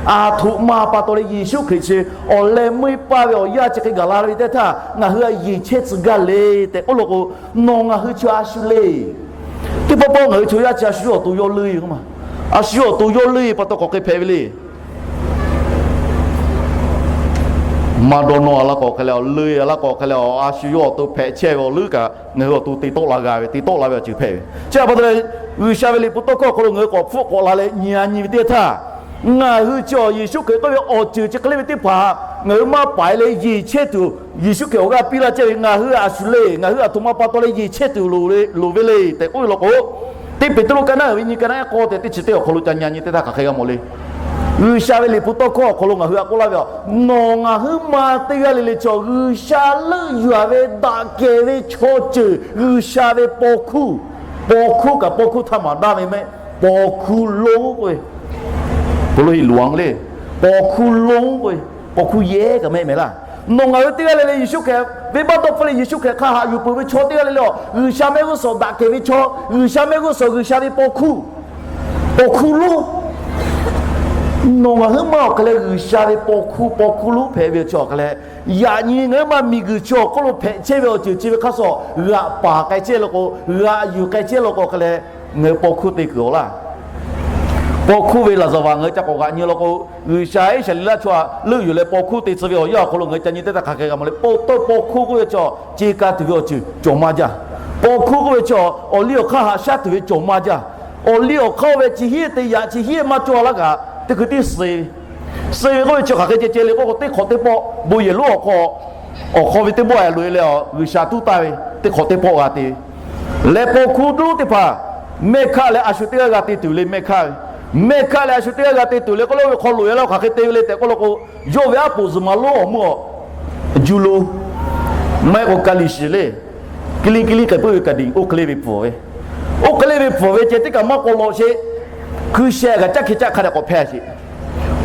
Aˬ htoꞈ ma pa taw leh Yeˍsuˆ Hkriꞈ chi awˬ leh meuˇ paˇ ve awˬ yanˇ chi hk'e gaˬ la ve teˇ htaˇ ngaˬ hui htaꞈ yeˬ chehˇ tcuh gaˇ le tehꞈ k'oˆ law k'o, nawˬ ngaˬ hui chi a shu le. Teˇ pawˆ pawˆ ngaˬ hui chaw yaˇ chi a shu yawˇ awˬ to yawˇ leuˆ ve k'o ma, a shu yawˇ awˬ to yawˇ leuˆ ve pa taw k'awꞈ hk'e hpehꞈ ve le. Maˇ dawˇ nawˇ a laˇ k'o hk'e leh, awˬ leuˆ a laˇ k'o hk'e leh, a shu yawˇ awˬ to hpehꞈ chehˇ ve awˬ leuˉ kaꞈ ngaˬ hui awˬ to te tawˆ la g'a ve, te tawˆ la ve awˬ ceuˬ hpehꞈ ve. Chi a pa taw leh, G'uiˬsha ve liꞈ hpu tawˇ hkawˇ awˬ hk'aw lo ngaˬ hui k'awꞈ hpfuhˆ k'awꞈ la leh nyi a nyi ve teˇ htaˇ, ngaˬ hui chi awˬ Yeˍsuˆ Hkriꞈ k'oˆ ve awˬ ceuˬ chi hk'e le ve teˇ hpaˍ ngaˬ hui maˇ paˍ e leh yeˬ chehˇ tuˬ, Yeˍsuˆ Hkriꞈ awˬ g'aˇ piˇ laˇ chehˇ ve ngaˬ hui a shu le, ngaˬ hui aˬ htoꞈ ma pa taw leh yeˬ chehˇ tuˬ loˍ ve le tehꞈ k'oˆ ve law k'o, teˇ Peˍtruˆ ka naˉ uiˍ ve nyi ka naˉ k'awˇ tehꞈ teˇ chi teˇ awˬ hk'aw lo ca nyi a nyi teˇ htaˇ hk'aˬ hk'e g'a mawˬ le. G'uiˬsha ve liꞈ hpu tawˇ hkawˇ awˬ hk'aw lo ngaˬ hui a k'oˆ laˇ ve a, nawˬ ngaˬ huiˉ ma teˇ g'aˇ le le chi G'uiˬsha leuˆ yuˬ a ve daꞈ kehˬ ve chaw ceuˬ, G'uiˬsha ve paw hkuˇ, paw hkuˇ kaꞈ paw hkuˇ htaˇ maˍ daˇ ve mehˆ, paw hkuˇ lonˉ k'oˆ ve, paw hkuˇ lonˉ le, paw hkuˇ lonˉ k'oˆ ve, paw hkuˇ yehˇ kaꞈ mehˆ mehˍ laˇ. Nawˬ ngaˬ hui teˇ g'aˇ le le Yeˍsuˆ Hkriꞈ venˇbaˆ dawˇ hpfuhˆ leh Yeˍsuˆ Hkriꞈ hk'a haꞈ yuˬ peuˬ ve chaw teˇ g'aˇ le le a, G'uiˬsha mehˆ g'uˇ suhˍ daꞈ kehˬ ve chaw, G'uiˬsha mehˆ g'uˇ suhˍ G'uiˬsha ve paw hkuˇ, paw hkuˇ lonˉ. Nawˬ ngaˬ huiˉ ma awˬ hk'e leh G'uiˬsha ve paw hkuˇ, paw hkuˇ lonˉ hpehꞈ ve awˬ chi awˬ hk'e leh, yaꞈ nyi ngaˬ huiˉ ma miˬguiˬ chi awˬ hk'oˆ lo hpehꞈ chehˇ ve awˬ ceuˬ chi ve hk'aˇ suh g'aꞈ paˍ k'ai chehˇ law k'o, g'aꞈ yuˬ k'ai chehˇ law k'o hk'e leh, ngaˬ hui paw hkuˇ te kuiˬ awˬ laˇ. Paw hkuˇ ve laˍzaˍvaˍ ngaˬ hui ca k'awꞈ g'aꞈ nyi law k'o, G'uiˬsha Iˉsaˍreˍlaˆ chaw htaꞈ leuˆ yuˬ leh paw hkuˇ te tcuh ve awˬ yanˇ awˬ hk'aw lo ngaˬ hui ca nyi teˇ htaˇ hk'aˬ hk'e g'a mawˬ le. Paw hkuˇ k'oˆ ve chi ce ka tuˬ ve awˬ ceuˬ cawˬ maˇ jaˇ. Paw hkuˇ k'oˆ ve chi awˬ liˇ awˬ hk'aˇ haꞈ shaˉ tuˬ ve cawˬ maˇ jaˇ. Awˬ liˇ awˬ hk'aˇ oˇ ve chi hiˉ te yaꞈ chi hiˉ maˇ cawˇ a laˇ kaꞈ teˇ hkui tiˉ suh suh ve k'oˆ ve chi hk'aˬ hk'e ceh ceh le k'oˆ k'o, teˇ hk'awꞈ teˇ pawˆ bon yehˬ lonˉ awˬ hk'aw, awˬ hk'aw ve teˇ bawˆ a loꞈ e leh G'uiˬsha tuˉ taˇ ve teˇ hk'awꞈ teˇ pawˆ g'a te ve. Leh paw hkuˇ lonˉ teˇ hpaˍ mehˆ hkaˆ leh a shu teˇ g'aˇ g'a te tuˬ le mehˆ hk'aˇ ve. Mehˆ hk'aˆ leh a shu teˇ g'aˇ g'a te tuˬ le k'oˆ lo ve hk'aw loꞈ e la hk'aˬ hk'e te ve le tehꞈ k'oˆ lo k'o, yawˇ ve aˉ poꞈ zuhˬ maˍ lonˉ awˬ meuˇ awˬ ju lo maˇ heˆ k'o ka liꞈ shiˍ le, kiˇ liˇ kiˇ liˇ k'ai puiˉ ve ka diꞈ oˇ hk'e le ve pfuhˍ ve, oˇ hk'e le ve pfuhˍ ve ceh teˇ kaꞈ maˇ k'aw lawꞈ sheˍ. Hkui sheh kaꞈ caˇ hkeh caˇ hk'a dehꞈ k'awꞈ hpehˇ sheˍ.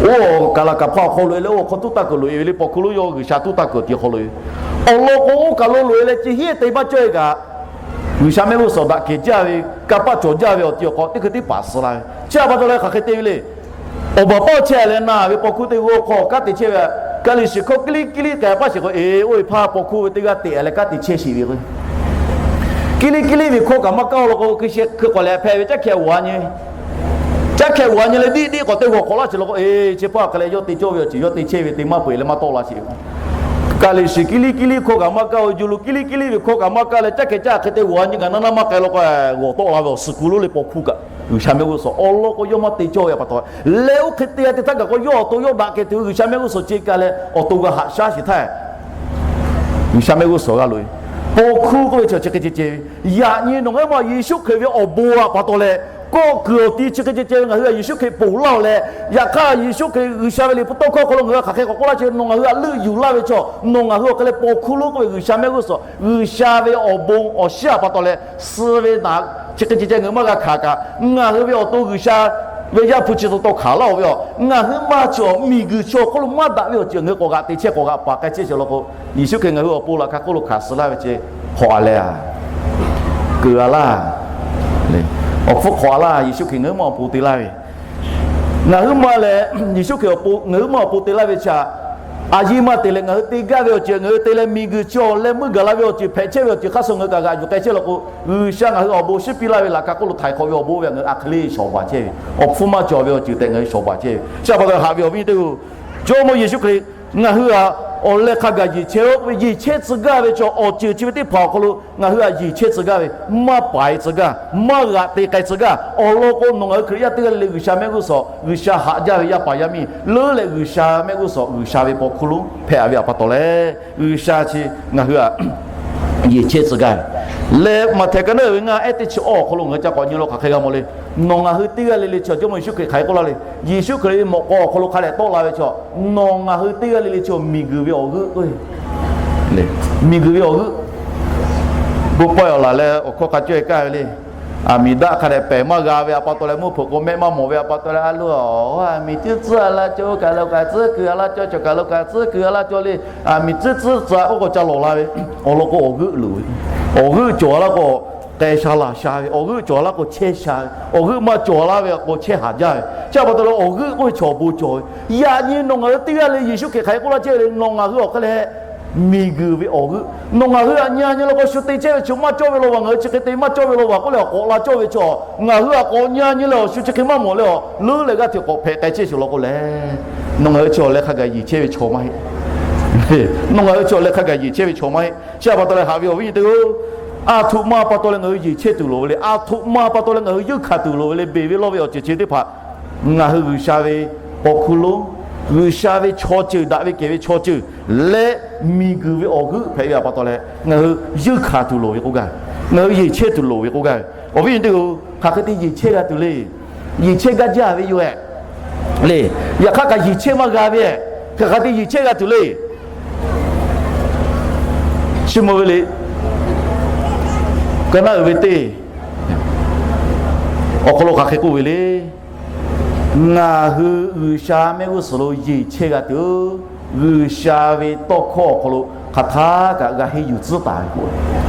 Oˇ kaˍ laˬ kaˍ hpaˇ awˬ hk'aw loꞈ e leh oˇ awˬ hk'aw tuˉ taˇ kuiˬ loꞈ e ve le, paw hkuˇ lonˉ yawˇ G'uiˬsha tuˉ taˇ kuiˬ awˬ ti hk'aw loꞈ e ve. Awˬ lawn k'o, oˇ kaˬ lo loꞈ e leh chi hiˉ te maˇ cawˇ e kaꞈ, G'uiˬsha mehˆ g'uˇ suhˍ daꞈ kehˬ jaˇ ve, kanˇ paˆ cawˬ jaˇ ve awˬ ti awˬ hk'aw teˇ hkui teˇ hpaˍ suh la ve. Chi a pa taw leh hk'aˬ hk'e te ve le. Awˬ baˬ pawˆ chehˇ leh na ve paw hkuˇ teˇ g'aˇ hk'aw kanˉ te chehˇ ve, ka liꞈ shiˍ hkawˇ kiˇ liˇ kiˇ liˇ k'ai paˇ sheˍ k'o, e, oˇ ve hpaˇ paw hkuˇ ve teˇ g'aˇ teꞈ leh kanˉ te chehˇ sheˍ ve k'o, kiˇ liˇ kiˇ liˇ ve hkawˇ kaꞈ maˇ kaˇ law k'o, hkui sheh hkui k'awꞈ leh hpehꞈ ve caˉ hkeh g'awˬ a nyi, caˉ hkeh g'awˬ a nyi leh diˆ diˆ k'awꞈ teˇ g'awˬ k'awꞈ laˇ sheˍ law k'o, e, chi hpaˇ hk'aˬ leh yawˇ te cawˇ ve awˬ ceuˬ yawˇ te chehˇ ve te maˇ peu eˬ leh maˇ tawˆ la sheˍ. Ka liꞈ shiˍ kiˇ liˇ kiˇ liˇ hkawˇ kaꞈ maˇ kaˇ, awˬ ju lo kiˇ liˇ kiˇ liˇ ve hkawˇ kaꞈ maˇ kaˇ leh caˉ hkeh caˇ hk'e te g'awˬ a nyi kaꞈ naˇ naˇ maˇ k'ai law k'o, g'awˬ tawˆ la ve awˬ suhˍ ku lonˉ le paw hkuˇ kaꞈ G'uiˬsha mehˆ g'uˇ suhˍ awˬ lawn k'o yawˇ maˇ te cawˇ ve a pa taw, leh oˇ hk'e te a te htaˇ kaꞈ k'o yawˇ awˬ to yawˇ daꞈ kehˬ tuˬ ve G'uiˬsha mehˆ g'uˇ suhˍ ce ka leh awˬ to g'a haꞈ shaˉ sheˍ htaˇ, G'uiˬsha mehˆ g'uˇ suhˍ g'a loꞈ e. Paw hkuˇ k'oˆ ve chi chi hk'e ceh ceh ve, yaꞈ nyi nawˬ ngaˬ huiˉ ma Yeˍsuˆ Hkriꞈ ve awˬ bon a pa taw leh, kawˆ kuiˬ awˬ ti chi hk'e ceh ceh ve ngaˬ hui a Yeˍsuˆ Hkriꞈ ponˬ laˇ oˬ leh, yaꞈ hk'aˇ Yeˍsuˆ Hkriꞈ G'uiˬsha ve liꞈ hpu tawˇ hkawˇ hk'aw lo ngaˬ hui hk'aˬ hk'e k'awꞈ k'oˆ laˇ chi, nawˬ ngaˬ hui htaꞈ leuˆ yuˬ laˇ ve chaw, nawˬ ngaˬ hui awˬ hk'e leh paw hkuˇ lonˉ k'oˆ ve G'uiˬsha mehˆ g'uˇ suhˍ, G'uiˬsha ve awˬ bon awˬ shiˉ a pa taw leh, suh ve naꞈ chi hk'e ceh ceh ngaˬ hui maˇ g'a hkanˍ kaꞈ, ngaˬ hui ve awˬ to G'uiˬsha ve Yaˇ hpu chi taw taw hkanˍ laˇ oˬ ve a, ngaˬ huiˉ ma chi awˬ miˬguiˬ chi awˬ hk'oˆ lo maˇ daꞈ ve awˬ ceuˬ ngaˬ hui k'awꞈ g'aꞈ te chehˇ k'awꞈ g'aꞈ paˍ k'ai chehˇ sheˍ law k'o, Yeˍsuˆ Hkriꞈ ngaˬ hui awˬ pon laꞈ ka hk'oˆ lo hkanˍ suh laˇ ve ceh hk'awꞈ a leh a, keu a laˇ. Awˬ hpfuhˇ hk'awꞈ a laˇ. Yeˍsuˆ Hkriꞈ ngaˬ huiˉ ma awˬ pon te laˇ ve, ngaˬ huiˉ ma leh Yeˍsuˆ Hkriꞈ awˬ pon ngaˬ huiˉ ma awˬ pon te laˇ ve chi a, a yiˇ maˇ te leh ngaˬ hui te gaˇ ve awˬ ceuˬ ngaˬ hui te leh miˬguiˬ chi awˬ leh meuˇ gaˬ la ve awˬ ceuˬ hpehꞈ chehˇ ve awˬ ceuˬ hk'aˇ suh ngaˬ hui kaꞈ g'aꞈ yuˬ k'ai chehˇ law k'o, G'uiˬsha ngaˬ hui awˬ bon shiˉ piˇ laˇ ve laꞈ ka hk'oˆ lo htaiˍ hk'awꞈ ve awˬ bon ve a ngaˬ hui a hk'e le shawˍ baˬ chehˇ ve, awˬ hpfuhˇ maˇ cawˬ ve awˬ ceuˬ tehꞈ ngaˬ hui shawˍ baˬ chehˇ ve. Chi a pa taw haꞈ ve awˬ viˉ teˇ hpaˍ-oˬ, Jawˇmawˇ Yeˍsuˆ Hkriꞈ ngaˬ hui a Awˬ leh hk'a gaˬ yeˬ chehˇ-oˆ ve, yeˬ chehˇ tcuh gaˇ ve chaw awˬ ceuˬ chi ve teˇ hpaˍ awˬ hk'aw lo ngaˬ hui htaꞈ yeˬ chehˇ tcuh gaˇ ve, maˇ paiˍ tcuh gaˇ, maˇ g'aꞈ te k'ai tcuh gaˇ. Awˬ lawn k'o, nawˬ ngaˬ hui Hkriꞈ yaˇ teˇ g'aˇ le le G'uiˬsha mehˆ g'uˇ suhˍ, G'uiˬsha haꞈ jaˇ ve yaˇ paˍ yaˇ miˇ leuˉ leh G'uiˬsha mehˆ g'uˇ suhˍ G'uiˬsha ve paw hkuˇ lonˉ hpehꞈ ve awˬ pa taw leh, G'uiˬsha chi ngaˬ hui htaꞈ yeˬ chehˇ tcuh gaˇ ve leh, Maꞈhtehˍ ka naˉ uiˍ ve ngaˇ ehˉ teˇ chi awˇ awˬ hk'aw lo ngaˬ hui ca k'awꞈ nyi lo hk'aˬ hk'e g'a mawˬ le. Nawˬ ngaˬ hui teˇ g'aˇ le le chi awˬ Jawˇmawˇ Yeˍsuˆ Hkriꞈ hk'aˬ hk'e k'oˆ laˇ le. Yeˍsuˆ Hkriꞈ ve mawꞈ k'aw awˬ hk'aw lo hk'a dehꞈ tawˆ la ve chaw, nawˬ ngaˬ hui teˇ g'aˇ le le chi awˬ miˬguiˬ ve awˬ g'euˆ k'o, miˬguiˬ ve awˬ g'euˆ bon pawehˇ awˬ laˬ leh awˬ hkawˇ hk'a caweh kaˇ ve le. Aˬ miˍ daˆ hk'a dehꞈ pehˬ maˇ g'a ve awˬ pa taw leh, mvuhˇ hpeuꞈ k'o mehˆ maˇ mawˬ ve awˬ pa taw leh, a lo, aˬ miˍ tcuhˉ tcuhˉ a laˇ cawˇ, kaˬ lo kaꞈ tcuhˉ kuiˬ a laˇ cawˇ, cawˬ kaˬ lo kaꞈ tcuhˉ kuiˬ a laˇ cawˇ le. Aˬ miˍ tcuhˉ tcuhˉ tcuhˉ a k'oˆ k'o ca lawˬ la ve. Awˬ lawn k'o awˬ g'euˆ loˍ ve, awˬ g'euˆ cawˬ a laˇ k'o k'ai sha laˬ sha ve, awˬ g'euˆ cawˬ a laˇ k'o chehˇ sha ve, awˬ g'euˆ maˇ cawˬ a laˇ ve k'o chehˇ haˍ jaˇ ve. Chi awˬ pa taw leh awˬ g'euˆ k'oˆ ve chaw awˬ bon cawˬ ve. Yaꞈ nyi nawˬ ngaˬ hui teˇ g'aˇ le Yeˍsuˆ Hkriꞈ hk'aˬ hk'e k'oˆ laˇ chehˇ le, nawˬ ngaˬ hui awˬ hk'e leh miˬguiˬ ve awˬ g'euˆ, nawˬ ngaˬ hui htaꞈ nyi nyi law k'o shu te chehˇ ve chaw maˇ cawˇ ve law vaˬ, ngaˬ hui chi hk'e te maˇ cawˇ ve law vaˬ k'oˆ leh awˬ k'awꞈ la cawˇ ve chaw, ngaˬ hui htaꞈ k'awꞈ nyi nyi leh awˬ shu chi hk'e maˇ mawˬ leh awˬ leuˉ leh g'aˇ hteꞈ k'awꞈ hpehꞈ k'ai chehˇ sheˍ law k'o leh, nawˬ ngaˬ hui chi awˬ leh hk'a gaˬ yeˬ chehˇ ve chaw maˇ heˆ. Nawˬ ngaˬ hui chi awˬ leh hk'a gaˬ yeˬ chehˇ ve chaw maˇ heˆ. Chi awˬ pa taw leh haꞈ ve awˬ viˉ nyi teˇ-oˬ, a htoꞈ ma pa taw leh ngaˬ hui yeˬ chehˇ tuˬ loˍ ve le. A htoꞈ ma pa taw leh ngaˬ hui yeunˇ hkanˍ tuˬ loˍ ve le. Beˬ ve lawˇ ve awˬ ceuˬ chi teˇ hpaˍ ngaˬ hui G'uiˬsha ve paw hkuˇ lonˉ, G'uiˬsha ve chaw ceuˬ, daꞈ ve kehˬ ve chaw ceuˬ leh miˬguiˬ ve awˬ g'euˆ hpehꞈ ve awˬ pa taw leh ngaˬ hui yeunˇ hkanˍ tuˬ loˍ ve k'oˆ gaˇ ve, ngaˬ hui yeˬ chehˇ tuˬ loˍ ve k'oˆ gaˇ ve. Awˬ viˉ nyi teˇ-oˬ, hk'aˬ hk'e te yeˬ chehˇ g'a tuˬ le. Yeˬ chehˇ gaˇ jaˇ ve yoˬ-ehˍ le. Yaꞈ hk'aˇ kaꞈ yeˬ chehˇ maˇ g'a ve, hk'aˬ hk'e te yeˬ chehˇ g'a tuˬ le. Chi mvuh ve le, ka naˉ uiˍ ve teˇ awˬ hk'aw lo hk'aˬ hk'e k'oˆ ve le. Ngaˬ hui G'uiˬsha mehˆ g'uˇ suhˍ lo yeˬ chehˇ g'a tuˬ, G'uiˬsha ve tawˇ hkawˇ awˬ hk'aw lo hk'aˬ htaˇ kaꞈ g'a henˇ yuˬ tcuhˉ taˍ ve k'o,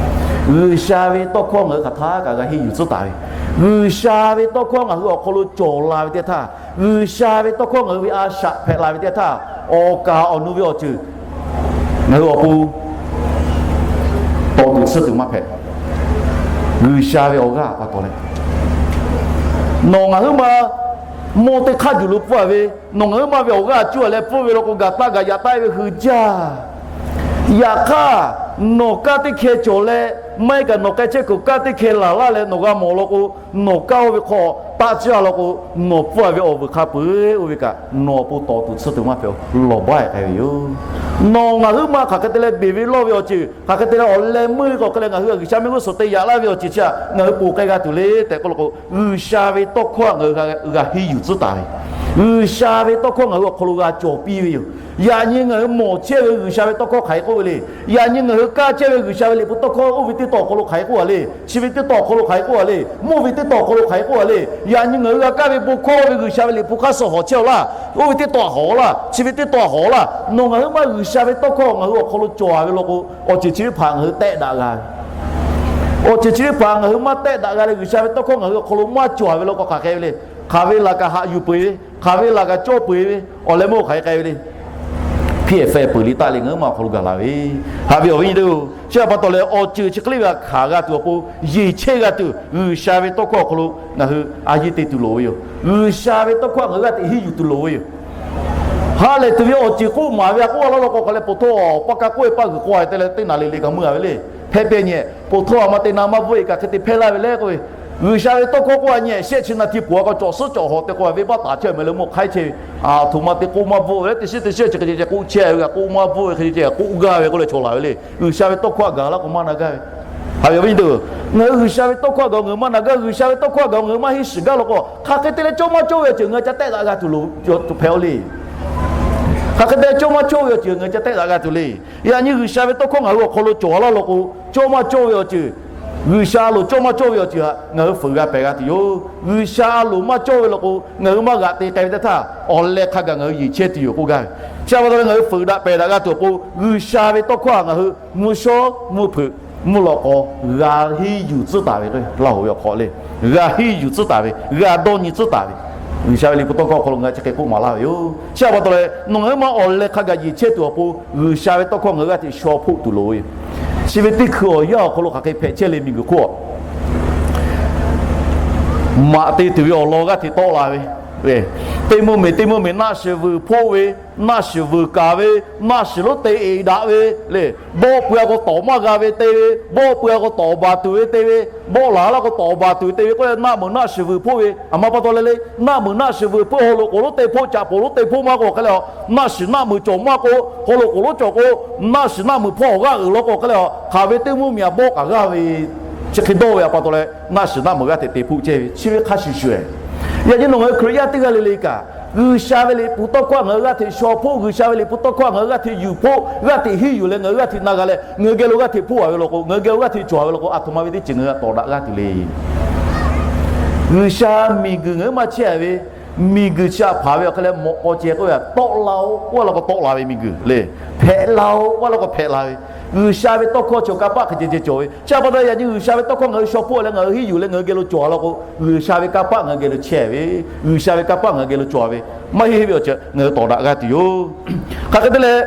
G'uiˬsha ve tawˇ hkawˇ ngaˬ hui hk'aˬ htaˇ kaꞈ g'a henˇ yuˬ tcuhˉ taˍ ve, G'uiˬsha ve tawˇ hkawˇ ngaˬ hui awˬ hk'aw lo cawˬ la ve teˇ htaˇ, G'uiˬsha ve tawˇ hkawˇ ngaˬ hui ve a shaꞈ hpehꞈ la ve teˇ htaˇ, awˬ kaˍ awˬ nu ve awˬ ceuˬ ngaˬ hui awˬ pon tawˍ tuˬ tsuhˇ tuˬ maˇ hpehꞈ. G'uiˬsha ve awˬ g'aˇ pa taw leh, nawˬ ngaˬ huiˉ ma mawˇ teˇ hk'aˇ juˬ lo pfuhˇ ve, nawˬ ngaˬ huiˉ ma ve awˬ g'aˇ cuˇ a leh pfuhˇ ve law k'o, gaˬ taˆ gaˬ yaꞈ taˆ ve hui jaˇ. Yaꞈ hk'aˇ, nawˬ kaˇ teˇ hkeh cawˬ leh, maˇ heˆ kaꞈ nawˬ k'ai chehˇ kuiˬ kaˇ teˇ hkeh laˬ laˇ leh nawˬ g'a mawˬ law k'o, nawˬ kaˇ oˇ ve hk'aw taˆ caˇ law k'o, nawˬ pfuhˇ ve awˬ vuiˬ hk'a peu-eˬ oˇ ve kaꞈ nawˬ awˬ pon tawˍ tuˬ tsuhˇ tuˬ maˇ hpehꞈ, lawˬ baˆ-e k'ai ve yoˬ. Nawˬ ngaˬ huiˉ ma hk'aˬ hk'e te leh beˬ ve lawˇ ve awˬ ceuˬ, hk'aˬ hk'e te leh awˬ leh meuˇ ve k'awꞈ hk'e leh ngaˬ hui G'uiˬsha mehˆ g'uˇ suhˍ te yaꞈ laˇ ve awˬ ceuˬ chi htaꞈ ngaˬ hui ponˬ k'ai g'a tuˬ le tehꞈ k'oˆ law k'o, G'uiˬsha ve tawˇ hkawˇ htaꞈ ngaˬ hui g'a henˇ yuˬ tcuhˉ taˍ ve, G'uiˬsha ve tawˇ hkawˇ ngaˬ hui awˬ hk'aw lo g'a cawˬ piˇ ve yoˬ. Yaꞈ nyi ngaˬ hui mawˬ chehˇ ve G'uiˬsha ve tawˇ hkawˇ hk'aˬ hk'e k'oˆ ve le. Yaꞈ nyi ngaˬ hui kaˇ chehˇ ve G'uiˬsha ve liꞈ hpu tawˇ hkawˇ oˇ ve teˇ tawˬ awˬ hk'aw lo hk'aˬ hk'e k'oˆ a le. Chi ve teˇ tawˬ awˬ hk'aw lo hk'aˬ hk'e k'oˆ a le. Mvuhˇ ve teˇ tawˬ awˬ hk'aw lo hk'aˬ hk'e k'oˆ a le. Yaꞈ nyi ngaˬ hui g'a kaˇ ve bon hkawˇ ve G'uiˬsha ve liꞈ hpu hk'aˇ suh hawˍ chehˇ-aw laˇ. Oˇ ve teˇ tawˬ hawˍ-a laˇ. Chi ve teˇ tawˬ hawˍ-a laˇ. Nawˬ ngaˬ huiˉ ma G'uiˬsha ve tawˇ hkawˇ ngaˬ hui awˬ hk'aw lo cawˬ-a ve law k'o, awˬ ceuˬ chi teˇ hpaˍ ngaˬ hui tehˆ daꞈ g'a ve, awˬ ceuˬ chi teˇ hpaˍ ngaˬ hui maˇ tehˆ daꞈ g'a leh, G'uiˬsha ve tawˇ hkawˇ ngaˬ hui awˬ hk'aw lo maˇ cawˬ-a ve law k'o hk'aˬ hk'e ve le. Hk'aˬ ve laˬ kaꞈ haꞈ yuˬ peu-eˬ ve, hk'aˬ ve laˬ kaꞈ cawˇ peu-eˬ ve, awˬ leh meuˇ hk'aˬ hk'e k'ai ve le. Hpiˇ-ehˍ fehˇ peuˬ liꞈ taˆ leh ngaˬ huiˉ ma awˬ hk'aw lo gaˬ la ve, haꞈ ve awˬ viˉ nyi teˇ-oˬ, chi htaꞈ pa taw leh awˬ ceuˬ chi hk'e le ve htaꞈ hkanˍ g'a tuˬ awˬ pon, yeˬ chehˇ g'a tuˬ G'uiˬsha ve tawˇ hkawˇ awˬ hk'aw lo ngaˬ hui a yiˇ te tuˬ loˍ ve yoˬ. G'uiˬsha ve tawˇ hkawˇ htaꞈ ngaˬ hui g'a teꞈ henˇ yuˬ tuˬ loˍ ve yoˬ. Ha lehˬ tuˬ ve awˬ ceuˬ k'oˆ maˍ ve a k'oˆ a laˇ law k'o, hk'a leh poˬ htawˇ paˇ kaˇ k'oˆ-e paˇ g'uiˬ k'oˆ-a te leh teˇ naˍ riˍ liꞈ kaꞈ meuˇ-a ve le. Hpehˇ pehˇ nyi, poˬ htawˇ a ma te na maˇ bvuhˆ-e kaꞈ hk'e te hpehˇ laˇ ve le k'oˆ ve, G'uiˬsha ve tawˇ hkawˇ k'oˆ-a nyi shehˆ chi na hti puˬ a k'a cawˬ suhˉ cawˬ hawˍ te k'oˆ-a ve baˆ taˍ chehˇ-a meh le mawˇ hk'aiˉ chehˇ ve, a htoꞈ ma te k'oˆ maˇ bvuhˆ ve le, teˇ shiˉ teˇ shiˉ chi hk'e ceh ceh k'oˆ chehˇ ve kaꞈ k'oˆ maˇ bvuhˆ ve hk'e ceh ceh k'oˆ gaˇ ve k'oˆ leh cawˬ laˬ ve le. G'uiˬsha ve tawˇ hkawˇ htaꞈ gaˬ laˇ k'o maˇ na gaˇ ve, haꞈ ve awˬ viˉ nyi teˇ-oˬ, ngaˬ hui G'uiˬsha ve tawˇ hkawˇ htaꞈ gaˬ ngaˬ hui maˇ na gaˇ, G'uiˬsha ve tawˇ hkawˇ htaꞈ gaˬ ngaˬ hui maˇ henˇ shiˍ gaˇ law k'o, hk'aˬ hk'e te leh cawˇ maˇ cawˇ ve awˬ ceuˬ ngaˬ hui ca tehˆ daꞈ g'a tuˬ loˍ hpehꞈ-o le. Hk'aˬ hk'e te cawˇ maˇ cawˇ ve awˬ ceuˬ ngaˬ hui ca tehˆ daꞈ g'a tuˬ le. Yaꞈ nyi G'uiˬsha ve tawˇ hkawˇ ngaˬ hui awˬ hk'aw lo cawˬ-a laˇ law k'o, cawˇ maˇ cawˇ ve awˬ ceuˬ, G'uiˬsha a loˍ cawˇ maˇ cawˇ ve awˬ ceuˬ htaꞈ ngaˬ hui fuiˍ g'a pehˬ g'a tuˬ yoˬ. G'uiˬsha a loˍ maˇ cawˇ ve law k'o, ngaˬ hui maˇ g'aꞈ te k'ai ve teˇ htaˇ, awˬ leh hk'a gaˬ ngaˬ hui yeˬ chehˇ tuˬ yoˬ k'oˆ gaˇ ve. Chi pa taw leh ngaˬ hui fuiˍ daꞈ pehˬ daꞈ g'a tuˬ awˬ pon, G'uiˬsha ve tawˇ hkawˇ htaꞈ ngaˬ hui mvuhˇ shawˉ mvuhˇ hpeuꞈ mvuhˇ lawꞈ k'aw g'a henˇ yuˬ tcuhˉ taˍ ve, Laˇ hoꞈ ve awˬ hk'aw le, g'a henˇ yuˬ tcuhˉ taˍ ve, g'a dawˇ nyi tcuhˉ taˍ ve, G'uiˬsha ve liꞈ hpu tawˇ hkawˇ awˬ hk'aw lo ngaˬ hui chi hk'e k'oˆ maˍ laˇ ve yoˬ. Chi pa taw leh nawˬ ngaˬ huiˉ ma awˬ leh hk'a gaˬ yeˬ chehˇ tuˬ awˬ pon, G'uiˬsha ve tawˇ hkawˇ ngaˬ hui g'aˇ hteꞈ shaw hpoˆ tuˬ loˍ ve yoˬ. Chi ve teˇ hkui awˬ yanˇ awˬ hk'aw lo hk'aˬ hk'e hpehꞈ chehˇ le miˬguiˬ hk'oˆ a, maꞈ te tuˬ ve awˬ lawn g'aˇ hteꞈ tawˆ la ve, Teˇ mvuhˇ miˬ teˇ mvuhˇ miˬ naˆ shiˍ vuiˬ hpoˆ ve, naˆ shiˍ vuiˬ kaˍ ve, naˆ shiˍ lonˉ te eˍ daꞈ ve le. Bawˆ pui-a k'o tawˍ maˇ g'a ve te ve, bawˆ pui-a k'o tawˍ baˬ tuˬ ve te ve, bawˆ laˬ laˇ k'o tawˍ baˬ tuˬ ve te ve k'oˆ leh naˆ meuˍ naˆ shiˍ vuiˬ hpoˆ ve. Aˬ ma pa taw leh le, naˆ meuˍ naˆ shiˍ vuiˬ hpoˆ haw loꞈ k'oˍ lonˉ te hpoˆ, caꞈ poˍ lonˉ te hpoˆ maˇ k'o hk'e le, naˆ shiˍ naˆ meuˍ cawˬ maˇ k'o, haw loꞈ k'oˍ lonˉ cawˬ k'o, naˆ shiˍ naˆ meuˍ hpawˇ awˬ g'aˇ uiˍ law k'o hk'e le, hk'aˬ ve teˇ mvuhˇ miˬ aꞈ bawˆ kaꞈ g'aˇ ve chi hk'e dawˇ ve aꞈ pa taw leh, naˆ shiˍ naˆ meuˍ g'aˇ hteꞈ te hpoˆ chehˇ ve chi ve hk'a shuˍ shuˍ. Yaꞈ nyi nawˬ ngaˬ hui Hkriꞈ yaˇ teˇ g'aˇ le le kaꞈ, G'uiˬsha ve liꞈ hpu tawˇ hkawˇ ngaˬ hui g'aˇ hteꞈ shaw hpoˆ, G'uiˬsha ve liꞈ hpu tawˇ hkawˇ ngaˬ hui g'aˇ hteꞈ yuˬ hpoˆ, g'aˇ hteꞈ hiˉ yuˬ leh ngaˬ hui g'aˇ hteꞈ na g'a leh, ngaˬ hui geh lo g'aˇ hteꞈ hpoˆ a ve law k'o, ngaˬ hui geh lo g'aˇ hteꞈ cawˬ a ve law k'o, aˬ htoꞈ ma ve teˇ ceuˬ ngaˬ hui g'a tawˍ daꞈ g'aˇ tuˬ le. G'uiˬsha miˬguiˬ ngaˬ hui maˇ chehˇ a ve, miˬguiˬ chi aꞈ hpanˍ ve awˬ hk'e leh mawꞈ k'aw ceh k'oˆ ve aꞈ tawˆ la-o k'oˆ a law k'o tawˆ la ve miˬguiˬ le, hpehꞈ la-o k'oˆ a law k'o hpehꞈ la ve, G'uiˬsha ve tawˇ hkawˇ chi kanˇ paˆ hk'e ceh ceh cawˬ ve. Chi aꞈ pa taw yaꞈ nyi G'uiˬsha ve tawˇ hkawˇ ngaˬ hui shaw hpoˆ leh ngaˬ hui hiˉ yuˬ leh ngaˬ hui geh lo cawˬ a law k'o, G'uiˬsha ve kanˇ paˆ ngaˬ hui geh lo chehˇ ve, G'uiˬsha ve kanˇ paˆ ngaˬ hui geh lo cawˬ ve, maˇ heˆ ve awˬ ceuˬ ngaˬ hui tawˍ daꞈ g'aˇ tuˬ yoˬ. Hk'aˬ hk'e te leh,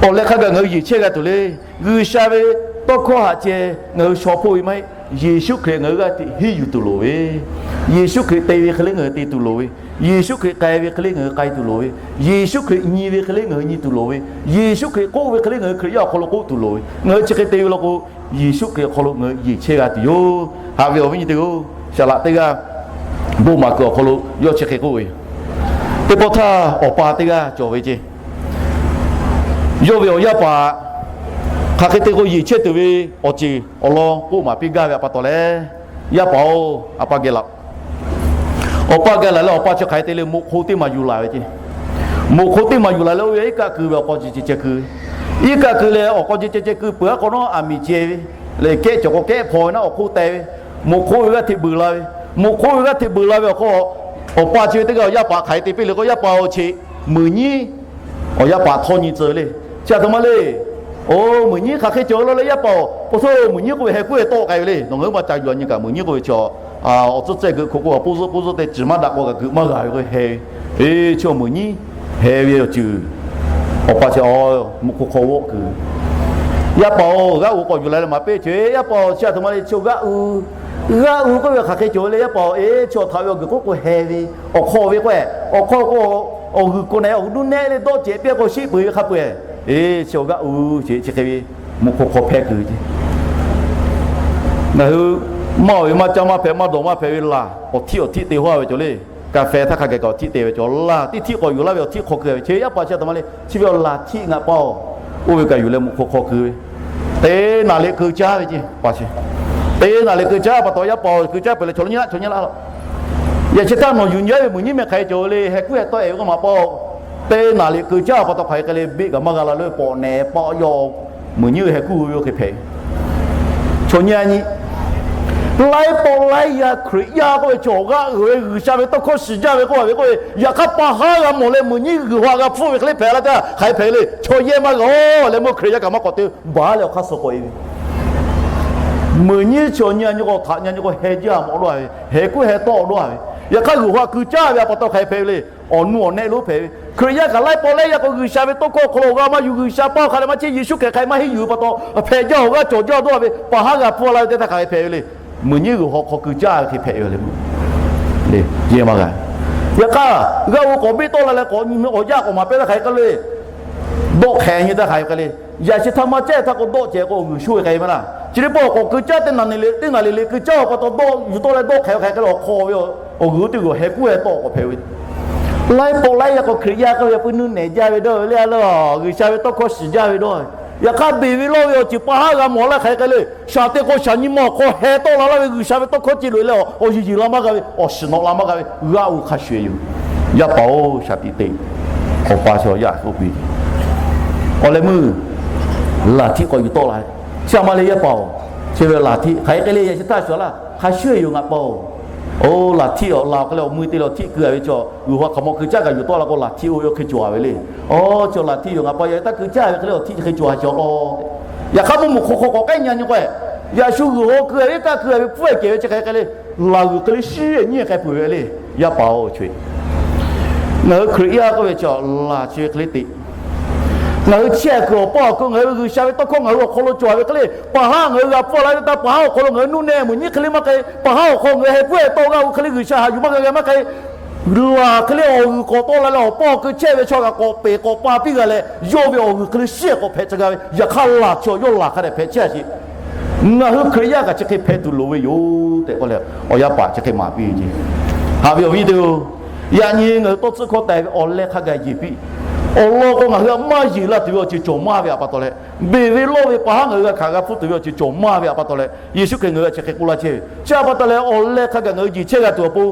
awˬ leh hk'a gaˬ ngaˬ hui yeˬ chehˇ g'a tuˬ le. G'uiˬsha ve tawˇ hkawˇ haꞈ ceh ngaˬ hui shaw hpoˆ ve maˇ heˆ. Yeˍsuˆ Hkriꞈ ngaˬ hui g'aˇ hteꞈ hiˉ yuˬ tuˬ loˍ ve, Yeˍsuˆ Hkriꞈ te ve hk'e le ngaˬ hui te tuˬ loˍ ve, Yeˍsuˆ Hkriꞈ k'ai ve hk'e le ngaˬ hui k'ai tuˬ loˍ ve, Yeˍsuˆ Hkriꞈ nyi ve hk'e le ngaˬ hui nyi tuˬ loˍ ve, Yeˍsuˆ Hkriꞈ k'oˆ ve hk'e le ngaˬ hui Hkriꞈ yaˇ awˬ hk'aw lo k'oˆ tuˬ loˍ ve. Ngaˬ hui chi hk'e te ve law k'o, Yeˍsuˆ Hkriꞈ awˬ hk'aw lo ngaˬ hui yeˬ chehˇ g'a tuˬ yoˬ. Haꞈ ve awˬ viˉ nyi teˇ-oˬ, Saˍ laꞈ teˇ g'aˇ bon maˍ kuiˬ awˬ hk'aw lo yawˇ chi hk'e k'oˆ ve, teˇ pawˆ htaˇ awˬ pa teˇ g'aˇ cawˬ ve ceˇ. Yawˇ ve awˬ yaˇ paˍ hk'aˬ hk'e te k'o yeˬ chehˇ tuˬ ve awˬ ceuˬ awˬ lawn k'oˆ maˍ piˇ gaˇ ve aꞈ pa taw leh, Yaˇ paˍ-oˬ, aˬ pa geh laˬ. Awˬ pa geh laˬ leh awˬ pa chi hk'aˬ hk'e te le, moꞈ hk'o teˇ maˬ yuˬ laˬ ve ceˇ. Moꞈ hk'o teˇ maˬ yuˬ laˬ leh oˇ ve iˉ kaˆ keu ve awˬ hk'aw ceh ceh keu ve. Iˉ kaˆ keu leh awˬ hk'aw ceh ceh ceh keu peuˬ aˉ k'aw nawˉ aˬ miˍ ceh ve, leh kehˉ cawˬ k'o kehˉ hpaw ve naˉ awˬ hk'oˆ teh ve. Moꞈ hk'o ve g'aˇ hteꞈ beuˬ la ve. Moꞈ hk'o ve g'aˇ hteꞈ beuˬ la ve awˬ hk'aw, awˬ pa chi ve teˇ g'aˇ awˬ yaˇ paˍ hk'aˬ hk'e te piˇ le k'o, yaˇ paˍ-oˬ, chi meuꞈ nyiˉ awˬ yaˇ paˍ htawˇ nyi tcuh le. Chi aˬ htoꞈ ma le. Oˬ, meuꞈ nyiˉ hk'aˬ hk'e cawˬ la leh yaˇ paˍ-oˬ, pa taw meuꞈ nyiˉ k'oˆ ve heh kuˉ heh tawˆ k'ai ve le. Nawˬ ngaˬ hui maˇ ca yuˬ a nyi kaꞈ meuꞈ nyiˉ k'oˆ ve chi, awˬ tcuhˉ tcuhˉ geuꞈ hk'oꞈ k'o, awˬ poˇ zuhˆ poˇ zuhˆ te ciˬ maˇ daꞈ k'o kaꞈ geuꞈ maˇ g'a ve k'o heh ve. Eˬ, chi meuꞈ nyiˉ heh ve awˬ ceuˬ. Awˬ pa chi, meuꞈ hk'aw hk'aw g'awˆ keu. Yaˇ paˍ-oˬ, g'aˇ uiˍ k'awꞈ yuˬ la leh maˍ piˇ ceˇ. Yaˇ paˍ-oˬ, chi aˬ htoꞈ ma le, chi g'aˇ uiˍ, g'aˇ uiˍ k'oˆ ve hk'aˬ hk'e cawˬ le. Yaˇ paˍ-oˬ, eˬ, chi awˬ htaꞈ ve awˬ guiˬ k'oˆ k'o heh ve, awˬ hk'aw ve k'o, awˬ hk'aw k'o, awˬ g'uiˬ k'o na awˬ g'uiˬ nuˇ nehˆ le dawˆ cehˬ piˇ k'o shiˆ peuˬ ve hk'a peu-eˬ. Eˬ, chi g'aˇ uiˍ ceˇ, chi hk'e ve meuꞈ hk'aw hk'aw hpehˇ keu ceˇ. Ngaˬ hui maˇ ve maˇ caˇ maˇ hpehꞈ, maˇ dawˬ maˇ hpehꞈ ve laˬ, awˬ htiˆ awˬ htiˆ te haw ve cawˬ le. Kaˍfehˍ htaˇ hk'a gaˬ kaꞈ awˬ htiˆ te ve cawˬ. Laˬ teˇ htiˆ k'awꞈ yuˬ laˇ ve awˬ htiˆ hk'aw keu ve. Chi yaˇ paˍ chi aˬ htoꞈ ma le, chi ve awˬ laˬ htiˆ ngaˬ paˍ-oˬ, oˇ ve kaꞈ yuˬ leh meuꞈ hk'aw hk'aw keu ve. Teˇ naˍ liꞈ keu caˇ ve ceˇ, pa chi. Teˇ naˍ liꞈ keu caˇ pa taw yaˇ paˍ-oˬ, keu caˇ peuˬ leh chaw lo nyi laˇ, chaw nyi laˇ. Yaꞈ chi htaˇ nawˬ yuˬ nyi a ve meuꞈ nyiˉ meh hk'aˬ hk'e cawˬ le, heh kuˉ heh tawˆ-e ve k'oˆ maˍ paˍ-oˬ. Teˇ naˍ liꞈ keu caˇ pa taw hk'aˬ hk'e le, beˆ kaꞈ maˇ g'a la lo pawꞈ nehˬ paˆ yaw meuꞈ nyiˉ heh kuˉ ve oˇ hk'e hpehꞈ. Chaw nyi a nyi laiˉ pawˆ laiˉ yaˇ Hkriꞈ yaˇ k'oˆ ve chaw g'aˇ uiˍ ve G'uiˬsha ve tawˇ hkawˇ shiˍ jaˇ ve k'oˆ a ve k'oˆ ve, yaꞈ hk'aˇ pa haˉ g'a mawˬ leh meuꞈ nyiˉ g'uiˬ haw g'a hpfuhˆ ve hk'e le hpehꞈ la taˇ hk'aˬ hk'e hpehꞈ le. Chaw yehˇ maˇ g'a-oˬ leh meuˇ Hkriꞈ yaˇ kaꞈ maˇ k'awꞈ te baˬ leh awˬ hk'aˇ suh k'awꞈ-e ve. Meuꞈ nyiˉ chaw nyi a nyi k'o htaꞈ nyi a nyi k'o heh jaˇ mawˬ dawˇ ve, heh kuˉ heh tawˆ dawˇ ve. Yaꞈ hk'aˇ g'uiˬ haw keu caˇ ve aꞈ pa taw hk'aˬ hk'e hpehꞈ ve le. Awˬ nu awˬ nehˆ lonˉ hpehꞈ ve. Hkriꞈ yaˇ kaꞈ laiˉ pawˆ laiˉ yaˇ k'o G'uiˬsha ve tawˇ hkawˇ awˬ hk'aw lo g'a maˇ yuˬ, G'uiˬsha paˇ hk'a leh maˇ chehˇ, Yeˍsuˆ Hkriꞈ hk'a maˇ henˇ yuˬ pa taw, hpehꞈ jaˇ awˬ g'aˇ cawˬ jaˇ dawˇ ve, pa haˉ g'a hpfuhˆ la ve teˇ htaˇ hk'aˬ hk'e hpehꞈ ve le. Meuꞈ nyiˉ g'uiˬ haw hk'aw keu caˇ ve hk'e hpehꞈ ve le. Maˇ g'a. Yaꞈ hk'aˇ g'aˇ uiˍ k'awꞈ beˆ tawˆ la leh k'awꞈ nyi awˬ yaˇ k'awꞈ maˍ pehˇ htaˇ hk'aˬ hk'e le, dawˆ hk'ehꞈ nyi teˇ hk'aˬ hk'e le. Yaꞈ chi htaˇ maˇ caˇ htaˇ k'o dawˆ cehˬ k'o g'uiˬ sho ve k'ai maˇ laˇ. Chi teˇ pawˆ k'awꞈ keu caˇ teˇ naˍ liꞈ, teˇ naˍ liꞈ liꞈ keu caˇ pa taw dawˆ yuˬ tawˆ leh dawˆ hk'ehꞈ hk'aˬ hk'e le, awˬ hk'aw ve awˬ g'uiˬ teˇ g'uiˬ heh kuˉ heh tawˆ k'awꞈ hpehꞈ ve. Laiˉ pawˆ laiˉ yaˇ k'o Hkriꞈ yaˇ k'oˆ ve a pui nuˇ nehˬ jaˇ ve dawˇ ve le, a le, G'uiˬsha ve tawˇ hkawˇ shiˍ jaˇ ve dawˇ ve. Yaꞈ hk'aˇ beˬ ve lawˇ ve awˬ ceuˬ pa haˉ g'a mawˬ leh hk'aˬ hk'e le, shaˍ te k'o shaˍ nyi ma awˬ hk'aw heh tawˆ la laˇ ve G'uiˬsha ve tawˇ hkawˇ ce loꞈ e leh awˬ yeˬ yeˬ la maˇ g'a ve, awˬ shiˍ nawꞈ la maˇ g'a ve, g'aˇ uiˍ hk'a shuˍ yoˬ. Yaˇ paˍ-oˬ, shaˍ tiꞈ te. Awˬ pa chi yaˇ k'oˆ piˇ, awˬ leh meuˇ laˬ htiˆ k'awꞈ yuˬ tawˆ la. Chi a ma le yaˇ paˍ-oˬ, chi ve laˬ htiˆ hk'aˬ hk'e le yaꞈ chi htaˇ shuˍ laˇ hk'a shuˍ yoˬ ngaˬ paˍ-oˬ. Oˇ laˬ htiˆ awˬ laˬ awˬ hk'e le awˬ mui te leh awˬ htiˆ keu a ve chaw g'uiˬ haw hk'aˬ mawˬ keu caˇ kaꞈ yuˬ tawˆ la k'o laˬ htiˆ oˇ ve hk'e cawˬ a ve le. Oˇ chaw laˬ htiˆ yoˬ ngaˬ paˍ yaꞈ htaˇ keu caˇ ve hk'e le awˬ htiˆ chi hk'e cawˬ a chaw k'o, yaꞈ hk'aˇ mvuhˇ mvuhˇ hk'aw hk'aw k'awꞈ k'ehˉ nyi a nyi k'o, yaꞈ shu g'uiˬ haw keu a ve iˉ kaˆ keu a ve hpfuhˇ kehˬ ve chi hk'e hk'e le, laˬ g'uiˬ hk'e le shiˉ nyi hk'e peuˬ ve le. Yaˇ paˍ-oˬ, ngaˬ hui Hkriꞈ yaˇ k'oˆ ve chaw laˬ chi ve hk'e le teꞈ. Ngaˬ hui chehˇ kuiˬ awˬ paˇ awˬ hk'aw ngaˬ hui ve G'uiˬsha ve tawˇ hkawˇ ngaˬ hui awˬ hk'aw lo cawˬ ve hk'e le, pa haˉ ngaˬ hui g'a hpfuhˇ la ve htaˇ pa haˉ awˬ hk'aw lo ngaˬ hui nuˇ nehˆ meuꞈ nyiˉ hk'e le maˇ k'ai, pa haˉ awˬ hk'aw ngaˬ hui heh puiˉ heh tawˆ g'aˇ uiˍ hk'e le G'uiˬsha haꞈ yuˬ maˇ g'a g'a maˇ k'ai. Laˬ hk'e le awˬ g'uiˬ k'awꞈ tawˆ la leh awˬ paˇ awˬ kui chehˇ ve chaw kaꞈ k'awꞈ peˍ k'awꞈ pa piˇ g'a leh, yawˇ ve awˬ g'uiˬ hk'e le shiˉ k'awꞈ hpehꞈ tcuh g'a ve, yaꞈ hk'aˇ laˬ chi awˬ yawˇ laˬ hk'a dehꞈ hpehꞈ chehˇ a sheˍ. Ngaˬ hui Hkriꞈ yaˇ kaꞈ chi hk'e hpehꞈ tuˬ loˍ ve yoˬ tehꞈ k'oˆ leh, awˬ yaˇ paˍ chi hk'e maˍ piˇ ve ce. Haꞈ ve awˬ viˉ teˇ-oˬ, yaꞈ nyi ngaˬ hui tawˇ tcuhˉ hkawˇ taiˍ ve awˬ leh hk'a gaˬ yeˬ piˇ. Awˬ lawn k'o, ngaˬ hui htaꞈ maˇ yeˬ la tuˬ ve awˬ ceuˬ cawˬ maˇ ve htaꞈ pa taw leh, beˬ ve lawˇ ve pa haˉ ngaˬ hui g'a hkanˍ g'a hpfuhˇ tuˬ ve awˬ ceuˬ cawˬ maˇ ve htaꞈ pa taw leh, Yeˍsuˆ Hkriꞈ ngaˬ hui htaꞈ chi hk'e k'oˆ laˇ chehˇ ve, chi htaꞈ pa taw leh awˬ leh hk'a gaˬ ngaˬ hui yeˬ chehˇ g'a tuˬ awˬ pon,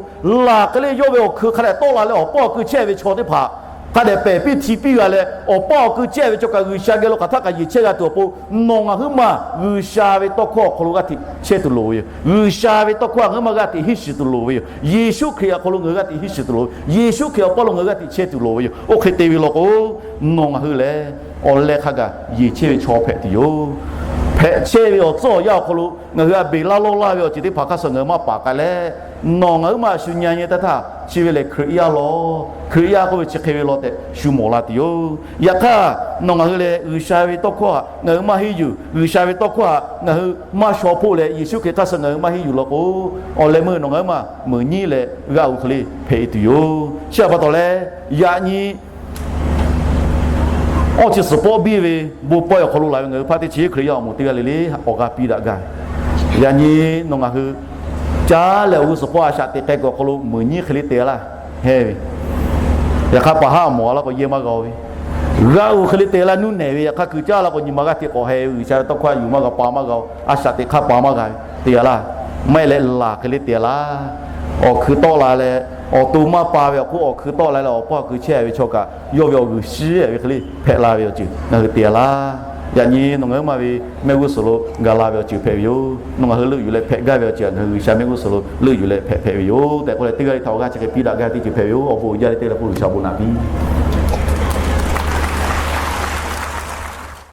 laˬ hk'e le yawˇ ve awˬ hkui hk'a dehꞈ tawˆ la leh awˬ paˇ awˬ kui chehˇ ve chaw teˇ hpaˍ hk'a dehꞈ pehˬ piˇ hti piˇ g'a leh, awˬ paˇ awˬ kui chehˇ ve chaw kaꞈ G'uiˬsha geh lo hk'aˬ htaˇ kaꞈ yeˬ chehˇ g'a tuˬ awˬ pon, nawˬ ngaˬ huiˉ maˬ G'uiˬsha ve tawˇ hkawˇ awˬ hk'aw lo g'aˇ hteꞈ chehˇ tuˬ loˍ ve yoˬ. G'uiˬsha ve tawˇ hkawˇ htaꞈ ngaˬ huiˉ maˬ g'aˇ hteꞈ hiˉ shiˍ tuˬ loˍ ve yoˬ. Yeˍsuˆ Hkriꞈ awˬ hk'aw lo ngaˬ hui g'aˇ hteꞈ hiˉ shiˍ tuˬ loˍ ve, Yeˍsuˆ Hkriꞈ awˬ paˇ lo ngaˬ hui g'aˇ hteꞈ chehˇ tuˬ loˍ ve yoˬ. Oˇ hk'e te ve law k'o, nawˬ ngaˬ hui lehˬ awˬ leh hk'a gaˬ yeˬ chehˇ ve chaw hpehꞈ tuˬ yoˬ. Hpehꞈ chehˇ ve awˬ tcuhˉ awˬ yanˇ awˬ hk'aw lo ngaˬ hui htaꞈ beˬ laˇ lawˇ laˇ ve awˬ ceuˬ teˇ hpaˍ hk'a shuˍ ngaˬ hui maˇ paˍ k'ai leh, nawˬ ngaˬ huiˉ maˬ shu nyi nyi teˇ htaˇ chi ve lehˬ Hkriꞈ yaˇ law, Hkriꞈ yaˇ k'oˆ ve chi hk'e ve law tehꞈ shu mawˬ la tuˬ yoˬ. Yaꞈ hk'aˇ nawˬ ngaˬ hui lehˬ G'uiˬsha ve tawˇ hkawˇ htaꞈ ngaˬ hui maˇ henˇ yuˬ, G'uiˬsha ve tawˇ hkawˇ htaꞈ ngaˬ hui maˇ shaw hpoˆ leh, Yeˍsuˆ Hkriꞈ hk'a shuˍ ngaˬ hui maˇ henˇ yuˬ law k'o, awˬ leh meuˇ nawˬ ngaˬ huiˉ maˬ meuꞈ nyiˉ leh g'aˇ u hk'e le hpehꞈ e tuˬ yoˬ. Chi htaꞈ pa taw leh, yaꞈ nyi awˬ chi suhˍ pawˆ biˇ ve bon pawehˇ awˬ hk'aw lo laˬ ve ngaˬ hui hpaˇ teˇ chi Hkriꞈ yaˇ awˬ moˍ teˇ g'aˇ le le awˬ g'aˇ piˇ daꞈ gaˇ ve, yaꞈ nyi nawˬ ngaˬ hui caˉ leh awˬ g'uˇ suhˍ pawˆ a shaꞈ teꞈ k'ai kuiˬ awˬ hk'aw lo meuꞈ nyiˉ hk'e le te laˇ hehˇ ve, yaꞈ hk'aˇ paˍ haˉ mawˬ la k'o yehˇ maˇ g'a-o ve, g'aˇ u hk'e le te laˇ nuˇ nehˬ ve, yaꞈ hk'aˇ kuiˬ caˉ la k'o nyi ma g'aˇ hteꞈ k'awꞈ heh ve, G'uiˬsha ve tawˇ hkawˇ htaꞈ yuˬ maˇ g'a, pa maˇ g'a-o, a shaꞈ teꞈ hk'aˇ pa maˇ g'a ve te g'a laˇ. Maˇ heˆ leh laˬ hk'e le te laˇ. Awˬ hkui tawˆ la leh, awˬ to maˇ pa ve awˬ hk'oˆ awˬ hkui tawˆ la leh awˬ paˇ awˬ kui chehˇ ve chaw kaꞈ yawˇ ve awˬ g'uiˬ shiˉ ve hk'e le hpehꞈ la ve awˬ ceuˬ ngaˬ hui te laˇ. Yaꞈ nyi nawˬ ngaˬ huiˉ maˬ ve mehˆ g'uˇ suhˍ lo ga la ve awˬ ceuˬ hpehꞈ ve yoˬ. Nawˬ ngaˬ hui leuˆ yuˬ leh hpehꞈ gaˇ ve awˬ ceuˬ htaꞈ ngaˬ hui G'uiˬsha mehˆ g'uˇ suhˍ lo leuˆ yuˬ leh hpehꞈ hpehꞈ ve yoˬ tehꞈ k'oˆ leh, teˇ g'aˇ le htaꞈ awˬ g'aˇ chi hk'e piˇ daꞈ gaˇ ve teˇ ceuˬ hpehꞈ ve yoˬ. Awˬ bon uiˍ jaˇ leh teˇ g'aˇ le k'oˆ G'uiˬsha bon naꞈ piˇ